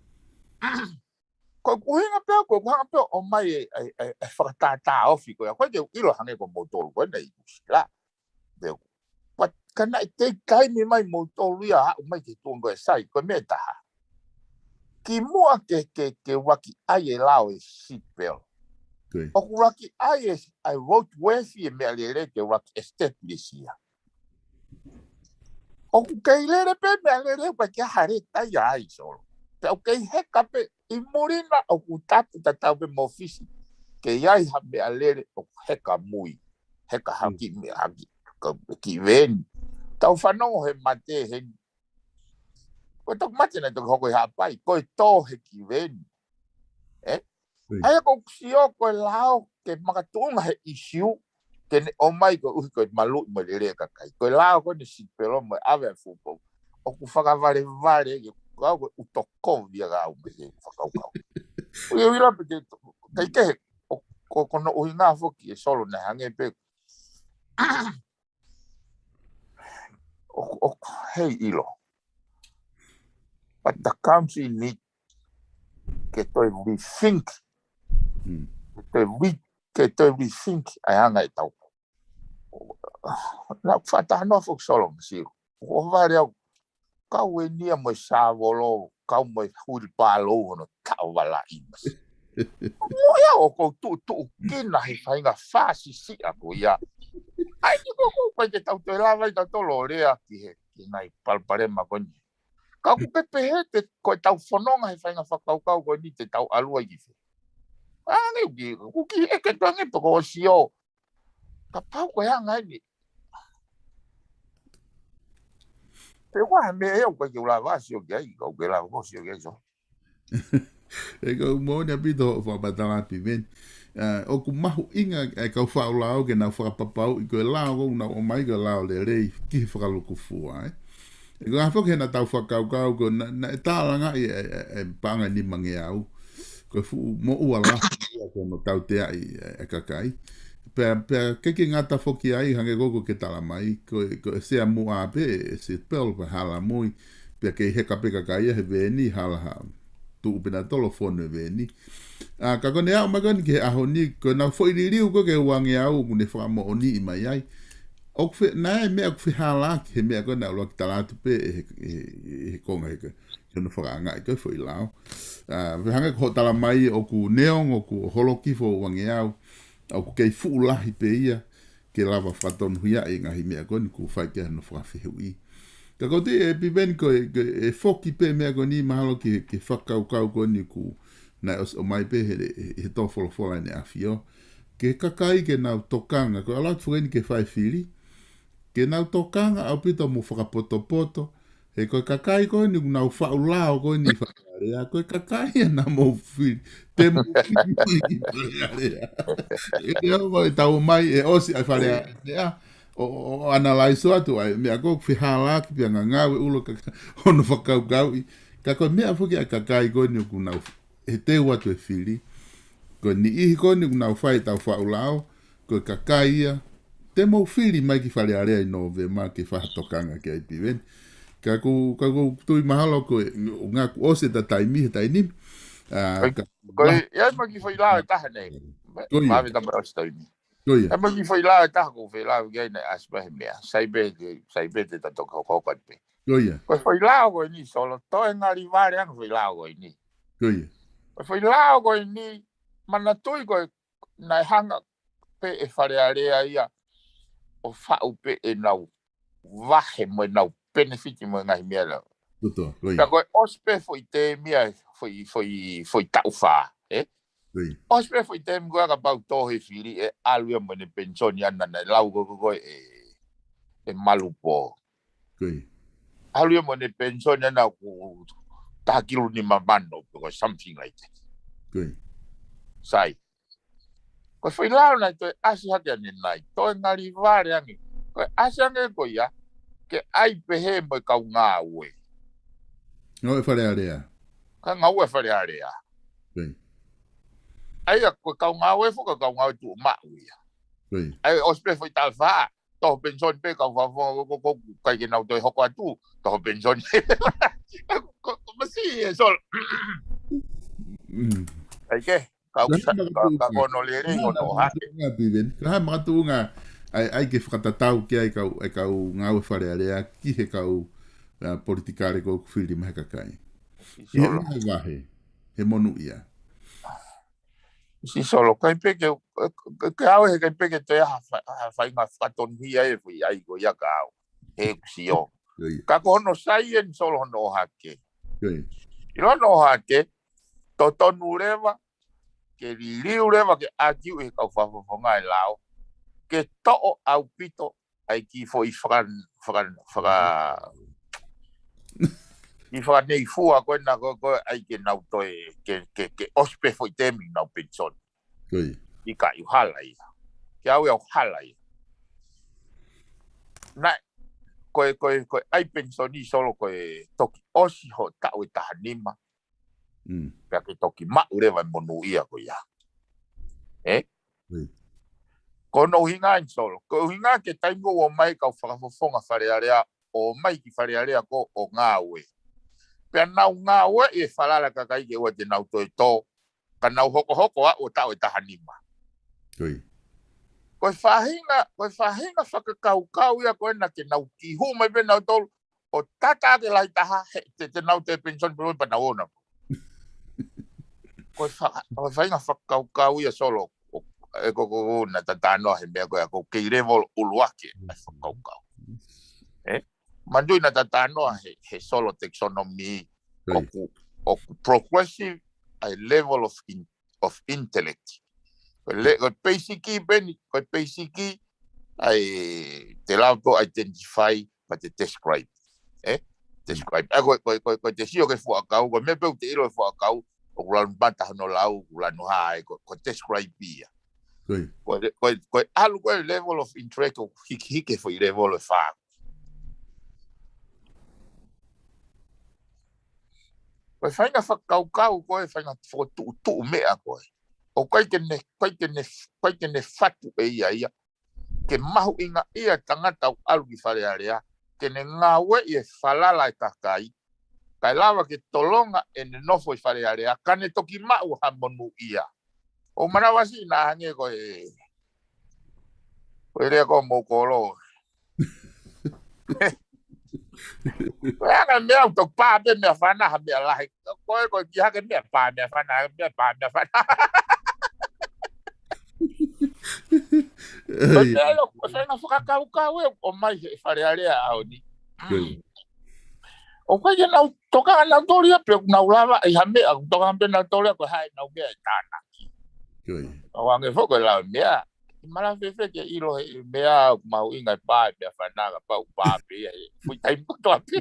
Ko e ʻuhinga pē, ko e ʻuhinga pē ʻomai e, e, e, e fakatātā ofi ko ia. Ko e ke ʻilo hangē ko moutolu ko ena i Nuʻusila. Pea, but ka naʻe take taimi mai moutolu ia aʻu mai ki he tuʻunga ko e sai, ko e meʻa ʻe taha. Kimuʻa ke, ke, ke ʻuluaki ʻai e lao e seat belt. Good. ʻOku ʻuluaki ʻai e, ʻai roadworthy e meʻalele ke ʻuluaki establish ia. ʻOku kei lele pē meʻalele ʻoku ʻikai ke hale tai ai Solo. Pea ʻoku kei heka pē ʻi muli na ʻoku tapu tatau pē mo fisi. Ke ʻi ai ha meʻalele ʻoku heka mui. Heka ha kiʻi meʻa ha kiʻi, ka, kiʻi veni. Tau fanongo he mate heni. Ko e toki mate naʻe toki hoko ʻi Haʻapai. Ko e tō he kiʻi veni. ʻE? Ui. ʻA ia ko ʻeku sio ko e lao ke makatuʻunga he ʻisiū ke ne ʻomai koeʻuhi ko e maluʻi mo e lele e kakai. Ko e lao ko eni seat belt mo e ʻave ʻa e fuʻu pou. ʻOku fakavalevale ke kau ko e ʻutokovi ia ka au mai he fakakaukau. ʻUi, ʻuila pē ke, kai kehe, ʻo, ko, ko hono ʻuhinga foki e Solo naʻe hangē pē. ʻO, ʻo, hei ʻilo. But the country need ke toe rethink. Hmm. Ke toe re-, ke toe rethink ʻa e anga e tau. Naʻa ku fakatahanoa foki Solo masiu. ʻO vale au kau eni ia mo e sāvolo, kau mo e huilipālou hono taʻovalaʻi masiu. Mo ia ʻoku ou tuʻutuʻu kina he faʻahinga fāsisi ʻa ko ia. ʻAi ni ko ʻoku ʻikai ke tau toe lava ai tautolu ʻo lea ki he, ki he ngaahi palopalema ko eni. Ka ʻoku pehē te ko e tau fononga he faʻahinga fakakaukau ko eni te tau ʻalu ai ki fē. ʻAnge ʻoku ki, ʻoku ki ʻeke tuange pe ko ʻosi ʻo. Kapau ko e anga eni. Pea ko e meʻa ʻe au ʻikai ke u lava ʻo sio ki ai, ka ʻoku ke lava ʻo sio ki ai Solo. ʻE kau moʻoni ʻaupito hoʻo fakamatala Piveni. ʻA, ʻoku mahuʻinga e kau faʻu lao ke nau fakapapauʻi ko e lao ʻoku nau ʻomai ko e lao lelei ki he fakalukufua, ē. ʻE ko e hā foki he naʻa tau fakakaukau ko na, naʻe tālangaʻi e, e, e paʻanga ʻe nimangeau. Ko e fuʻu moʻua lahi ia ko hono tauteaʻi e, e kakai. Pea, pea ke ke ngata foki ai hangē ko ʻoku ke tala mai, ko e, ko e sea muʻa pē, e seat belt pea hala mui, pea kei heka pē kakai ia he veni hala ha. Tuʻu pē nautolu ʻo fonu e veni. ʻA, ka ko ʻene aʻu mai ko eni ki he ʻaho ni, ko ʻenau foʻi liliu ko ē ke uangeau ʻoku ne fakamoʻoniʻi mai ai. ʻOku fe, naʻe meʻa ʻoku fehālaaki he meʻa ko ē naʻe ʻuluaki tala atu pē ʻe he, he, he konga he ko ē. Ke hono fakaangaʻi ko e foʻi lao. ʻA, pea hangē ko hoʻo tala mai ʻoku neongo ʻoku holoki foʻi uangeau. ʻOku kei fuʻu lahi pē ia. Ke lava fakatonuhiaʻi e ngaahi meʻa ko eni ʻoku fai ki ai hono fakafehuʻi. Ka ko e tui ē Piveni ko e, ko e foki pē meʻa ko eni mahalo ki he, ki he fakakaukau ko eni ʻoku naʻe ʻosi ʻomai pē he, he, he tō folofola ʻEne ʻAfio. Ke kakai ke nau tokanga, ko e ʻalu atu foki eni ke fai fili. Ke nau tokanga ʻaupito mo fakapotopoto, he ko e kakai ko eni ʻoku nau faʻu lao ko eni ʻi Fale Alea, ko e kakai ia naʻa mou fili, te mou fili mai ki Fale Alea. ʻE ke au mai tau mai ʻe ʻosi ʻa e Fale Alea, ʻo, ʻo, ʻo analaiso atu ai, meʻa ko ē ʻoku fehālaaki pea ngangau e ulo ka, hono fakakaukauʻi, ka ko e meʻa foki ʻa e kakai ko eni ʻoku nau he teu atu e fili. Ko e niʻihi ko eni ʻoku nau fai tau faʻu lao, ko e kakai ia, te mou fili mai ki Fale Alea ʻi Nōvema ke fai ha tokanga ki ai Piveni. Ka ʻoku, ka ʻoku tui mahalo ko e, ʻo ngā kuo ʻosi ʻeta taimi he taimi ni. ʻA, ka, Ko e, ʻe ʻai mai kiʻi foʻi lao ʻe taha nei. Ko ia. Mave tama ʻosi taimi. Ko ia. ʻE ʻai mai kiʻi foʻi lao ʻe taha ʻoku ou fie lau ki ai naʻe ʻasi mai he meʻa. Sai pē te, sai pē te ta toki hokohoko atu pē. Ko ia. Ko e foʻi lao ko eni Solo, toe ngali vale ange foʻi lao ko eni. Ko ia. Ko e foʻi lao ko eni, manatuʻi ko e naʻe hanga pē ʻe Fale Alea ia ʻo faʻu pē ʻenau vahe mo ʻenau penefiti mo e ngaahi meʻa lava. Kotoa, ko ia. Pea ko e ʻosi pē foʻi tēmi ʻa e foʻi, foʻi, foʻi taʻu fā, ē? Ko ia. ʻOsi pē foʻi tēmi ko ia kapau tō he fili ʻe ʻalu ia mo ʻene penisoni ʻana naʻe lau ko ē, ko ē ʻe, ʻe Malupō. Ko ia. ʻAlu ia mo ʻene penisoni ʻana ʻoku taha kilu nima mano, pe ko e something like that. Ko ia. Sai. Ko e foʻi lao naʻe toe ʻasi hake ʻanenai, toe ngali vale ange. Ko e ʻasi ange ko ia, ke ʻai pehē mo e kau ngāue. Ngāue Fale Alea. Ka ngāue Fale Alea. Ko ia. ʻA ia, ko e kau ngāue foki, kau ngāue tuʻumaʻu ia. Ko ia. ʻA ia, ʻosi pē foʻi taʻu fā, tō penisoni pē kau fakafofonga ko, ko, ko, ʻikai ke nau toe hoko atu, tō penisoni. Ko, ko, ko masiʻi ē Solo. ʻAi ke, kau ka, ka, ka kono lelei hono ʻohake. Ka hā makatuʻunga ʻai, ʻai ke fakatatau ki ai kau, e kau ngāue Fale Alea ki he kau, ʻa, politikale ko ē ʻoku fili mai he kakai. ʻI he vahe, he monūʻia. Sisolo, kai pē ke, ke, ke au he kai pē ke toe ha fa-, ha faʻahinga fakatonuhia e fui ai ko ia ka au. He kusio. Ka ko hono saieni Solo hono ʻohake. ʻIlo hono ʻohake, totonu leva, ke liliu leva, ke ʻākiu he kau fakafofonga e lao, ke toʻo ʻaupito ʻa e kiʻi foʻi faka-, faka-, faka-, kiʻi fakaneifua ko ena ko, ko ʻai ke nau toe, ke, ke, ke ʻosi pē foʻi temi nau penisoni. ʻIkai, ʻoku hala ia. Ke au ia ʻoku hala ia. Naʻe, ko e, ko e, ko e ʻai penisoni Solo ko e toki ʻosi ho taʻu ʻe taha nima. Pea ke toki maʻu leva e monūʻia ko ia. ʻE? Ko hono ʻuhinga eni Solo. Ko e ʻuhinga ke taimi ʻoku ō mai kau fakafofonga Fale Alea, ō mai ki Fale Alea ko ʻo ngāue. Pea nau ngāue e falala kakai ke ʻoua te nau toe tō. Ka nau hokohoko ʻa ʻo taʻu ʻe taha nima. Ko e faʻahinga, ko e faʻahinga fakakaukau ia ko ena ke nau kiʻi hū mai pē nautolu, ʻo tata ke lahi taha, he, te, te nau te penisoni pē pea nau ō na. Ko e fa-, ko e faʻahinga fakakaukau ia Solo, ʻo, ʻe ko, ko, ko, naʻa ta talanoa he meʻa ko ia, ko e kei level ʻuluaki, ʻa e fakakaukau. ʻE? Manatuʻi naʻa ta talanoa he, he Solo taxonomy, ʻoku, ʻoku progressive, ʻa e level of in-, of intellect. Ko e le-, ko e peisiki pē eni, ko e peisiki, ʻa e te lava pē ʻo identify, pea te describe. ʻE? Describe. ʻA ko, ko, ko, ko e te sio ki he fuʻu ʻakau, ko e meʻa pē ʻoku te ʻilo he fuʻu ʻakau, ʻoku lanu mata hono lau, ʻoku lanu hā, ʻe ko, ko e describe ia. Ko e, ko e, ko e ʻalu ko e level of intellect ʻoku hikihiki he foʻi level ʻe fā. Ko e faʻahinga fakakaukau ko e faʻahinga fokotuʻutuʻu meʻa ko ē. ʻOku ʻikai ke ne, ʻikai ke ne, ʻikai ke ne fatu ʻe ia ia. Ke mahuʻingaʻia tangata ʻoku ʻalu ki Fale Alea, ke ne ngāueʻi e falala e kakai, kae lava ke tolonga ʻene nofo ʻi Fale Alea, ka ne toki maʻu ha monūʻia. ʻO manavasiʻi naʻa hangē ko e, ko e lea ko mou kolo. Ko e anga meʻa ʻoku tau pā pē meʻa fana, ha meʻa lahi. Ko e, ko e ki hake meʻa pā meʻa fana, meʻa pā meʻa fana. Ko e meʻa ia, ko e faʻahinga fakakaukau ē, ʻo mai he Fale Alea ʻaho ni. ʻOku ʻikai ke nau toka nautolu ia pe ʻoku nau lava, ʻi ha meʻa, ʻoku toka pē nautolu ia ko e hae nau meʻa ʻe tānaki. ʻO ange foki ko e lau meʻa, ʻi mala fēfē ke ʻilo he meʻa ʻoku mahuʻinga e pā, e meʻa fana ka pau pā pē ia, he fui taimi kotoa pē.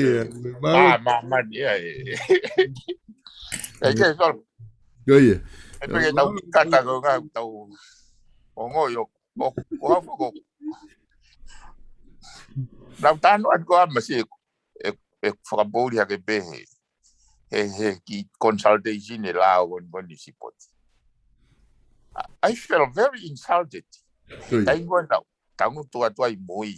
Ia, pā māmani ia, ʻe. ʻE ke Solo. ʻE peke tau kata ko ngā tau ongo ʻio, ʻo, ʻo hafo ko. Nau tano atu ko a masi e, e, e fakapoʻuli hake pē he, he, he kiʻi consultation e lao ko eni, ko eni sipoti. I, I feel very insulted. He taimi ko ena, tangutu atu ai mui.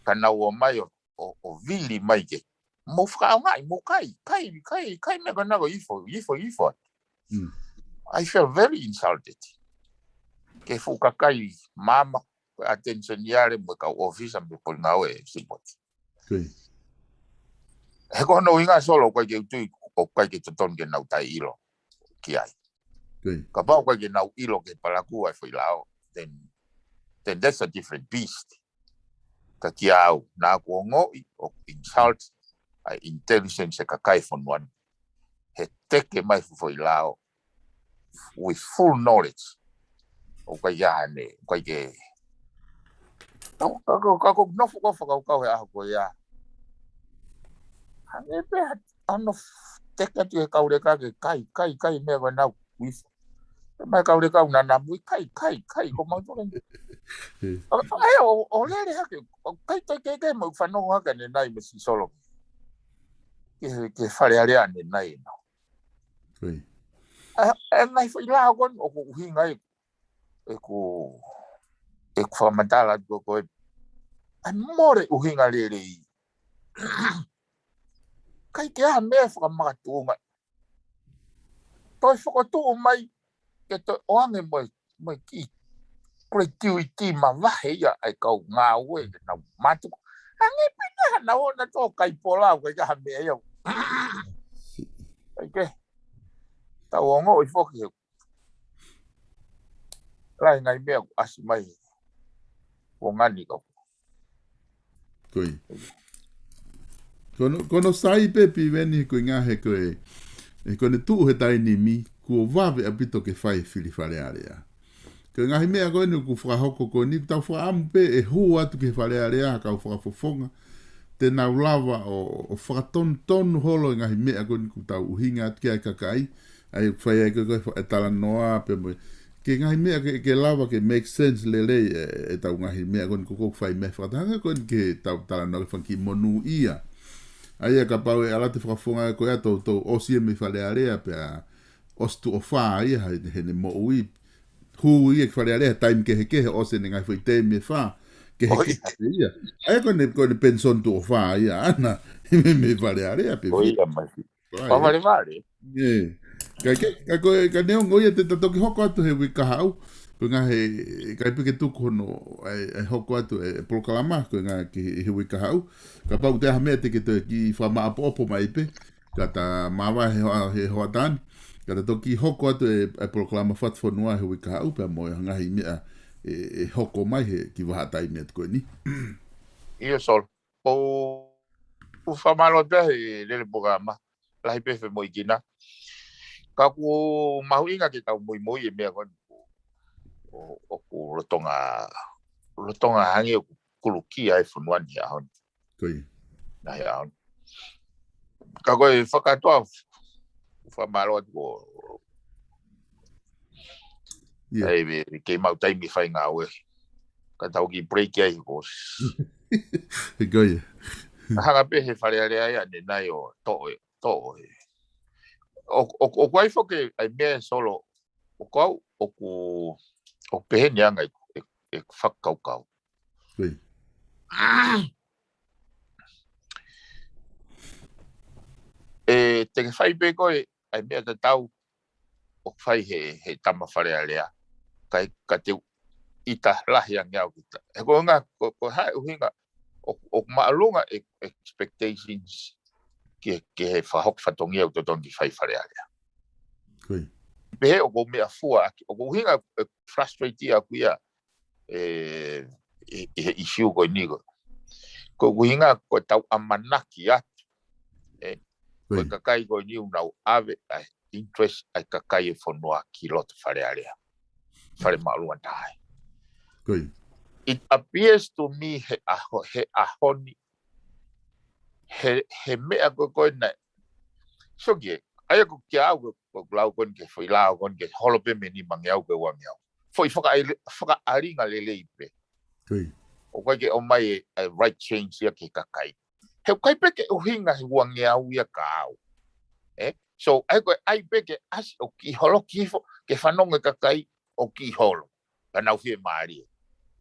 Ka nau ō mai ʻo, ʻo, ʻo vili mai ke. Mou fakaʻaongaʻi, mou kai, kai, kai, kai meʻa ko ena ko ifo, ifo, ifo. I feel very insulted. Ke fuʻu kakai māmani, ko e attention ia ʻa e mo e kau ʻōfisa mo e poli ngāue e sipoti. He ko hono ʻuhinga Solo, ʻoku ʻikai ke u tui, ʻoku ʻikai ke totonu ke nau taʻeʻilo ki ai. Kapau ʻoku ʻikai ke nau ʻilo ke palakū ai foʻi lao, then, then that's a different beast. Ka kia au, naʻa ku ongoʻi ʻoku insult ʻa e intelligence e kakai fonua ni. He teke mai foʻi lao with full knowledge. ʻOku ʻikai ia ne, ʻoku ʻikai ke. Ka, ka, ka, ka ko nofo ko fakakaukau he ʻaho ko ia. Hangē pē ha, ano f-, teke atu he kau leka ke kai, kai, kai meʻa ko ena ʻoku ifo. Mai kau leka ʻoku nana mui, kai, kai, kai, ko mau tole. ʻAe, ʻo, ʻo lele hake, ʻo kai, kai, kai, kai, mau fanongo hake ne nai me si Solo. Ke, ke Fale Alea ne nai no. ʻE, ʻe ngai foʻi lao ko eni ʻoku ʻuhinga ʻeku, ʻeku, ʻeku fakamatala atu ko e. ʻAi mole ʻuhinga lelei. ʻikai ke ʻi ai ha meʻa fakamakatuʻunga. Toe fokotuʻu mai ke toe ʻoange mo e, mo e kiʻi creativity mavahe ia ʻa e kau ngāue ke nau mātuku. Hangē pē naʻa nau ō nautolu ʻo kai pola, ʻikai ke ʻi ai ha meʻa ia. ʻIkai ke. Tau ongoʻi foki he lahi e ngaahi meʻa kuo ʻasi mai he kuonga ni ka. Ko ia. Ko hono, ko hono sai pē Piveni ko e ngaahi he ko e, he ko ʻene tuʻu he taimi ni, kuo vave ʻaupito ke fai e fili Fale Alea. Ko e ngaahi meʻa ko eni ʻoku fakahoko ko eni, tau fakaʻamu pē ʻe hū atu ki he Fale Alea ha kau fakafofonga te nau lava ʻo, ʻo fakatonutonu holo e ngaahi meʻa ko eni ʻoku tau ʻuhinga atu ki ai e kakai, ʻa ia ʻoku fai ai ko e, ko e fa-, e talanoa pea mo e, ke ngaahi meʻa ke, ke lava ke make sense lelei e, ʻetau ngaahi meʻa ko eni ʻoku fai mei he fakataha ko eni ke tau talanoa ki he fanga kiʻi monūʻia. ʻA ia kapau ʻe ʻalu atu e fakafofonga ko ia toutou ʻosi ia mei Fale Alea pea ʻosi tuʻo fā ia he, heʻene moʻui. Hū ia ki Fale Alea he taimi kehekehe, ʻosi ʻene ngaahi foʻi teimi ʻe fā kehekehe ia. ʻA ia ko ʻene, ko ʻene penisoni tuʻo fā ia ʻaʻana mei, mei Fale Alea pē. Ko ia mai. Ko ia. Pavalevale. ʻIo. Ka ke, ka ko e, ka neongo ia te ta toki hoko atu he uike kahaʻu. Ko e ngaahi he, ʻikai pē ke tuku hono, ʻe, ʻe hoko atu e, e polokalama, ko e ngaahi ki he uike kahaʻu. Kapau ʻoku ʻi ai ha meʻa te ke toe kiʻi fakamaʻopoʻopo mai pē. Ka ta māvae he hoa-, he hoʻatā ni. Ka ta toki hoko atu e, e polokalama Fatufonua he uike kahaʻu pea mo e ngaahi meʻa ʻe, ʻe hoko mai he kiʻi vahaʻa taimi atu ko eni. ʻIo Solo. ʻOku, ʻoku fakamālō atu he lele polokalama. Lahi pē femoʻuekina. Ka ʻoku mahuʻinga ke tau muimui e meʻa ko eni ʻoku, ʻoku lolotonga, lolotonga hangē ʻoku kulukia e fonua ni he ʻaho ni. Ko ia. Naʻe ʻaho ni. Ka ko e fakakātoa, fakamālō atu ko. ʻIo. ʻAi, ʻe, ʻe kei maʻu taimi fai ngāue. Ka tau kiʻi break ai ko. Ko ia. Hanga pē he Fale Alea ia ʻanenai ʻo toʻo, toʻo e. ʻO, ʻo, ʻoku ʻi ai foki ʻa e meʻa Solo, ʻoku ou, ʻoku, ʻoku pehē ni ʻa e ngaahi, e, e fakakaukau. Ko ia. ʻE, te ke fai pē koe ʻa e meʻa tatau ʻoku fai he, he tama Fale Alea. Kae, ka te u ʻita lahi ange au ki ta. He ko e ʻuhinga, ko, ko e hā e ʻuhinga ʻoku, ʻoku māʻolunga e expectations ki, ki he fakahoko fatongia ʻoku totonu ke fai Fale Alea. Ko ia. Pehē ʻoku ou meʻafua ʻaki, ʻoku ʻuhinga e frustrate ʻaku ia, ʻe, ʻi, ʻi he issue ko eni ko. Ko e ʻuhinga ko ʻetau ʻamanaki atu, ʻe, ko e Ko ia. kakai ko eni ʻoku nau ʻave ʻa e interest ʻa e kakai e fonua ki loto Fale Alea. Fale māʻolunga taha. Ko ia. It appears to me he ʻaho, he ʻaho ni, he, he meʻa ko ē ko ē naʻe. Sio ki ai, ʻa ia ko kia au ko, ko lau ko eni ke foʻi lao ko eni ke holo pē mei he nimangeau ki he uangeau. Foʻi fakaʻali-, fakaʻalinga lelei pē. Ko ia. ʻOku ʻikai ke ʻomai e, e right change ia ki he kakai. He ʻoku ʻikai pē ke ʻuhinga he uangeau ia kia au. ʻE? So, ʻa ia ko e ʻai pē ke ʻasi ʻo kiʻi holo ki hifo, ke fanongo e kakai ʻo kiʻi holo. Ka nau fiemālie.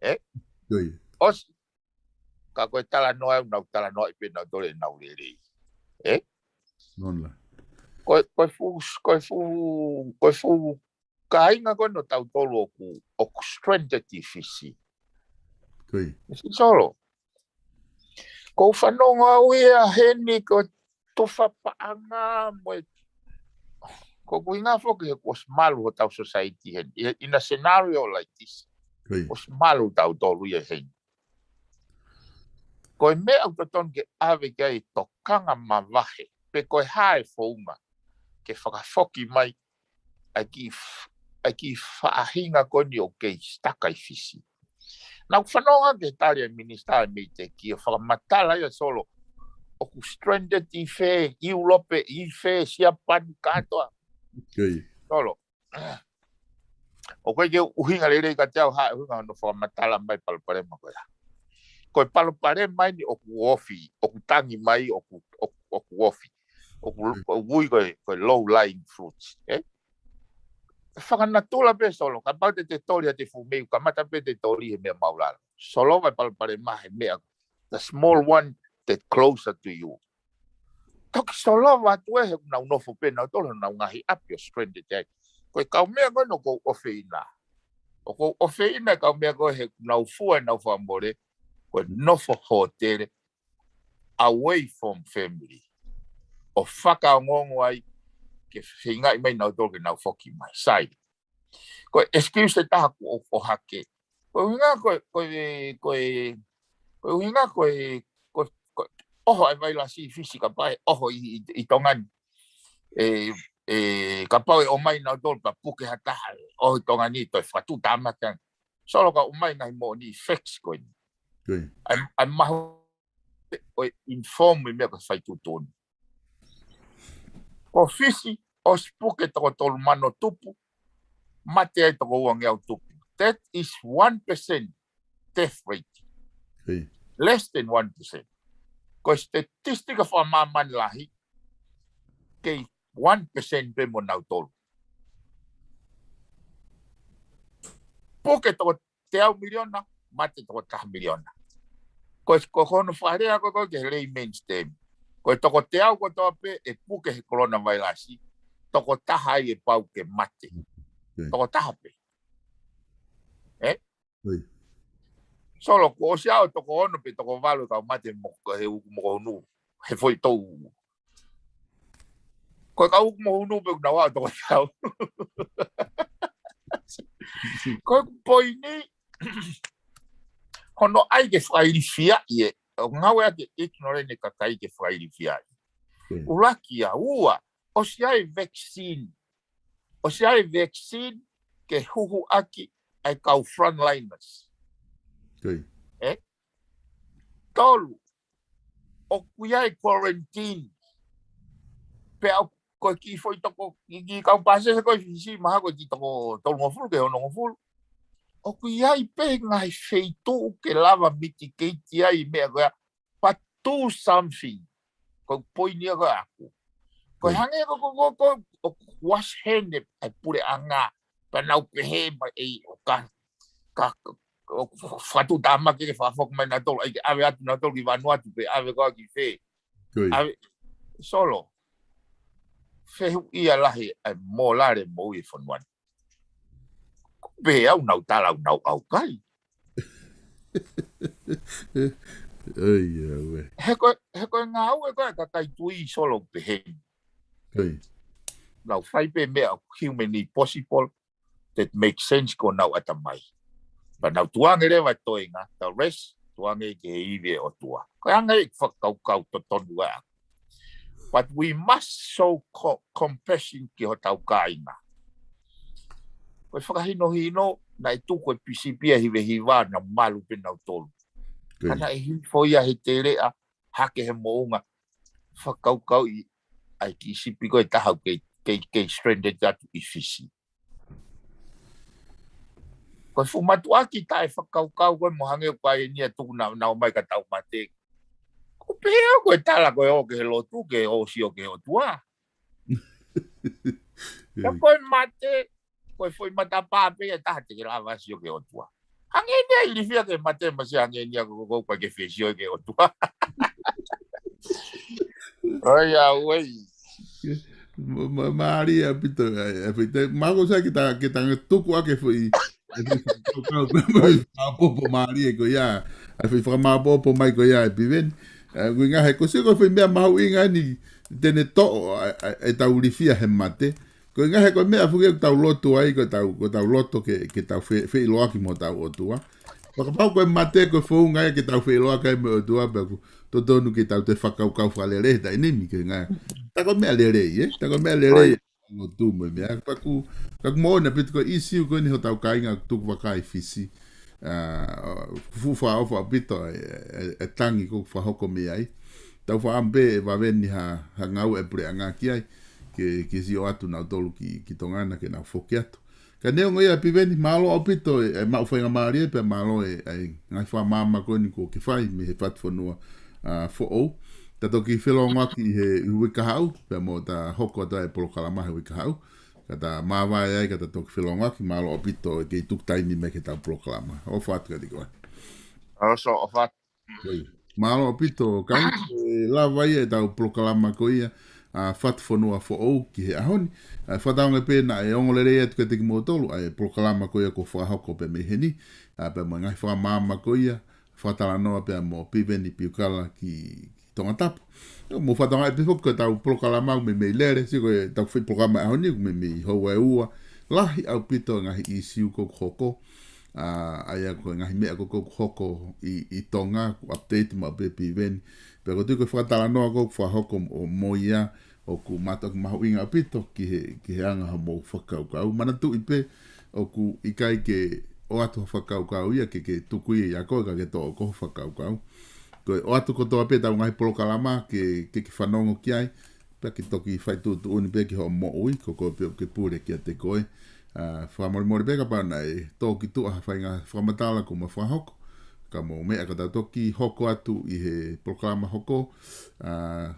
ʻE? Ko ia. ʻOsi, ka ko e talanoa ʻoku nau talanoaʻi pē nautolu ʻenau lelei. ʻE? Nonla. Ko e, ko e fuʻu, ko e fuʻu, ko e fuʻu kāinga ko ē ʻo tautolu ʻoku, ʻoku stranded ʻi Fisi. Ko ia. Misi Solo. Ko u fanongo au ia heni ko e tufa paʻanga mo e. Ko ʻeku ʻuhinga foki he kuo ʻosi malu hotau society heni. In a scenario like this. Ko ia. ʻOsi malu tautolu ia heni. Ko e meʻa ʻoku totonu ke ʻave ki ai e tokanga mavahe, pe ko e hā e founga, ke fakafoki mai ʻa e kiʻi f-, ʻa e kiʻi faʻahinga ko eni ʻoku kei stuck ʻi Fisi. Naʻa ku fanongo ki he tali ʻa e minisitā ʻa e Meiteki ʻo fakamatala ia Solo, ʻoku stranded ʻi fē, ʻIulope, ʻi fē, Siapani, kātoa. Ko ia. Solo. ʻOku ʻikai ke ʻuhinga lelei kiate au ha ʻuhinga hono fakamatala mai palopalema ko ia. Ko e palopalema eni ʻoku ofi, ʻoku tangi mai, ʻoku, ʻoku, ʻoku ofi. ʻOku, ʻoku ui ko e, ko e low lying fruits, ʻe? Fakanatula pē Solo, kapau te te toli ha te fuʻu mei, kamata pē te toli he meʻa maulalo. Solo vai palopalema he meʻa, the small one that closer to you. Toki solova atu ē he ʻoku nau nofo pē nautolu honau ngaahi ʻapi ʻo stranded ai. Ko e kau meʻa ko ē ʻoku ou ʻofeina. ʻOku ou ʻofeina e kau meʻa ko ē he ʻoku nau fua ʻenau fakamole, ko e nofo hōtele, away from family. ʻO fakaongoongo ai ke feingaʻi mai nautolu ke nau foki mai. Sai. Ko e excuse ʻe taha ʻoku ou ʻohake. Ko e ʻuhinga ko e, ko e, ko e, ko e ʻuhinga ko e, ko e, ko e, ʻoho ʻa e vailasi ʻi Fisi kapau ʻe ʻoho ʻi, ʻi, ʻi Tonga ni. ʻE, ʻe, kapau ʻe ʻomai nautolu pea puke ha taha ʻe ʻoho ʻi Tonga ni toe fakatuʻutāmaki ange. Solo ka ʻomai ngaahi moʻoni facts ko eni. Ko ia. ʻAi, ʻai mahu ʻo inform e meʻa ko e fai tuʻutuʻuni. Ko Fisi, ʻosi puke toko tolu mano tupu, mate ai toko uangeau tupu. That is one percent death rate. Ko ia. Less than one percent. Ko e statistika fakamāmani lahi, kei one percent pē mo nautolu. Puke toko teau miliona, mate toko taha miliona. Ko e, ko hono fakalea ko ē ko ē ki he layman's term. Ko e toko teau kotoa pē ʻe puke he coronavirus, toko taha ai ʻe pau ke mate. Ko ia. Toko taha pē. Ē? Ko ia. Solo, kuo ʻosi ʻa e toko ono pe toko valu kau mate mo, he uku mokohunu. He foʻi tou. Ko e kau uku mokohunu pē ʻoku nau ʻalu toko teau. Ko e poini, hono ʻai ke fakailifiaʻi ē, ʻo ngāueʻaki e ignorant e kakai ke fakailifiaʻi. Ko ia. ʻUluaki ia, ua, ʻosi ʻa e vaccine. ʻOsi ʻa e vaccine ke huhuʻaki ʻa e kau frontliners. Ko ia. Ē? Tolu, ʻoku ʻi ai e quarantine. Pea ʻoku, ko e kiʻi foʻi toko, kiʻi, kiʻi kau pāsese ko ē ʻi Fisi mahalo ko e kiʻi toko tolungofulu ki he onongofulu. ʻOku ʻi ai pē ngaahi feituʻu ke lava mitigate ai e meʻa ko ia, but do something. Ko e poini ia ko ē ʻaʻaku. Ko e, mm, hangē ko, ko, ko, ko, ʻoku wash hand e, e puleʻanga, pea nau pehē mai ē ʻo ka, ka, ka, ʻo fakatuʻutāmaki ke fakafoki mai nautolu, ʻai ke ʻave atu nautolu ki Vanuatu pe ʻave koā ki fē. Ko ia. ʻAve, solo. Fehuʻia lahi e mōlale moʻui e fonua ni. Ko e pehē au nau tala au nau ʻaukai. ʻOi, ia, ue. He ko, he ko e ngāue ko ē ʻa e kakai tui, solo, pehē ni. Ko ia. Nau fai pē meʻa humanly possible that make sense ki honau ʻatamai. Pea nau tukuange leva e toenga, the rest, tukuange ki he ivi e ʻOtua. Ko e anga e fakakaukau totonu ʻaʻaku. But we must show co-, compassion ki hotau kāinga. Ko e fakahinohino, naʻe tuku e pisipi ʻa e hiva hiva naʻa nau malu pē nautolu. Ko ia. Ka naʻe hifo ia he teleʻa, hake he moʻunga, fakakaukauʻi ʻa e kiʻi sipi ko ē ʻe taha ʻoku kei, kei, kei stranded atu ʻi Fisi. Ko e fuʻu mātuʻaki taʻefakakaukau ko ē mo hangē ko e ʻai eni ʻa tuku naʻa, naʻa ō mai ka tau mate. Ko e pehē au ko e tala ko ē ʻoku ke lotu ke ʻosi ʻo ke ʻOtua. Ka ko e mate, ko e foʻi matapā pē ia ʻe taha te ke lava ʻo sio ki he ʻOtua. Hangē ni ʻa e ilifia ke mate masi hangē ni ʻa ko, ko, ko, ko ke fēsio ki he ʻOtua. ʻOi, ʻauē. Ma-, ma-, mālie ʻaupito, ʻa e, ʻa e, fai te, mākou sai ke ta, ke ta tuku ʻa e foʻi, ʻa e foʻi fakamāpopo mālie ko ia, ʻa e foʻi fakamāpopo mai ko ia ʻe Piveni. ʻA, ko e ʻuhinga he ko e sio ko e foʻi meʻa mahuʻinga eni, te ne toʻo, ʻa, ʻa, ʻetau ilifia he mate. Ko e ʻuhinga he ko e meʻa foki ʻoku tau lotu ai, ko ʻetau, ko ʻetau loto ke, ke tau fe-, feʻiloaki mo hotau ʻOtua. Fakapapau ko e mate ko e founga ia ke tau feʻiloaki ai mo e ʻOtua, pea ʻoku totonu ke tau toe fakakaukau fakalelei he taimi ni, ko e ʻuhinga. Tā ko e meʻa lelei, ē? Tā ko e meʻa lelei, ʻa e lotu mo e meʻa. Pea ʻoku, pea ʻoku moʻoni ʻaupito ko e ʻīsiu ko eni hotau kāinga ʻoku tuku vaka ʻi Fisi. ʻA, fuʻu fakaʻofa ʻaupito e, e, e tangi ko ē ʻoku fakahoko mei ai. Tau fakaʻamu pē ʻe vave ni ha, ha ngāue ʻa e puleʻanga ki ai, ke, ke siʻi ō atu nautolu ki, ki Tonga na ke nau foki atu. Ka neongo ia Piveni, mālō ʻaupito e, e maʻu faingamālie pea mālō e, e ngaahi fakamaama ko eni kuo ke fai mei he fatu fonua, ʻa, foʻou. Ta toki felōngoaki he uike kahaʻu, pea mo ta hoko atu ʻa e polokalama he uike kahaʻu. Ka ta māvae ai, ka ta toki felōngoaki, mālō ʻaupito e kei tuku taimi mai ki heʻetau polokalama. ʻOfa atu kiate koe. ʻOfa atu. Ko ia. Mālō ʻaupito, kāinga, ʻe lava ia ʻetau polokalama ko ia ʻa e Fatu Fonua Foʻou ki he ʻaho ni. ʻA e fakatauange pē naʻe ongo lelei atu kiate kimoutolu ʻa e polokalama ko ia kuo fakahoko pē mei heni, ʻa, pea mo e ngaahi fakamaama ko ia, fakatalanoa pea mo Piveni Piukala ki, ki Tongatapu. ʻIo, mou fakatauange pē foki ko ʻetau polokalama ʻoku meimei lele, sio ko ʻetau foʻi polokalama ʻaho ni, ʻoku meimei houa ʻe ua, lahi ʻaupito e ngaahi ʻīsiu ko ē ʻoku hoko, ʻa, ʻa ia ko e ngaahi meʻa ko ē ʻoku hoko ʻi, ʻi Tonga, ʻoku update maʻu pē Piveni. Pea ʻoku ou tui ko e fakatalanoa ko ē ʻoku fakahoko mo, mo ia, ʻoku mātuʻaki mahuʻinga ʻaupito ki he, ki he anga hoʻomou fakakaukau. Manatuʻi pē, ʻoku ʻikai ke ʻoatu ha fakakaukau ia ke, ke tuku ia ʻia koe ka ke toʻo ʻe koe ho fakakaukau. Ko e ʻoatu kotoa pē ʻetau ngaahi polokalama ke, ke, ke fanongo ki ai, pea ke toki fai tuʻutuʻuni pē ki hoʻo moʻui, ko koe pē ʻoku ke pule kiate koe. ʻA, fakamolemole pē kapau naʻe tō ki tuʻa ha faʻahinga fakamatala kuo ma fakahoko. Ka mou meʻa ka tau toki hoko atu ʻi he polokalama hoko, ʻa,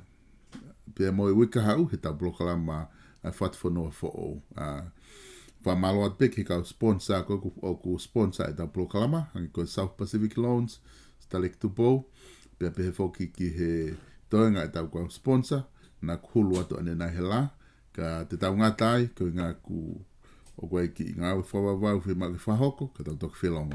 pea mo e uike kahaʻu heʻetau polokalama, ʻa, Fatu Fonua Foʻou. ʻA, fakamālō atu pē ki he kau sponsor ko ē ʻoku, ʻoku sponsor ʻetau polokalama, hangē ko e South Pacific Loans, Sitaleki Tupou, pea pehē foki ki he toenga ʻetau kau sponsor, naʻa ku hulu atu ʻanenai he lā, ka te tau ngata ai, ko e ʻuhinga ʻoku, ʻoku ʻi ai e kiʻi ngāue fakavavau fiemaʻu ke fakahoko, ka tau toki felongo.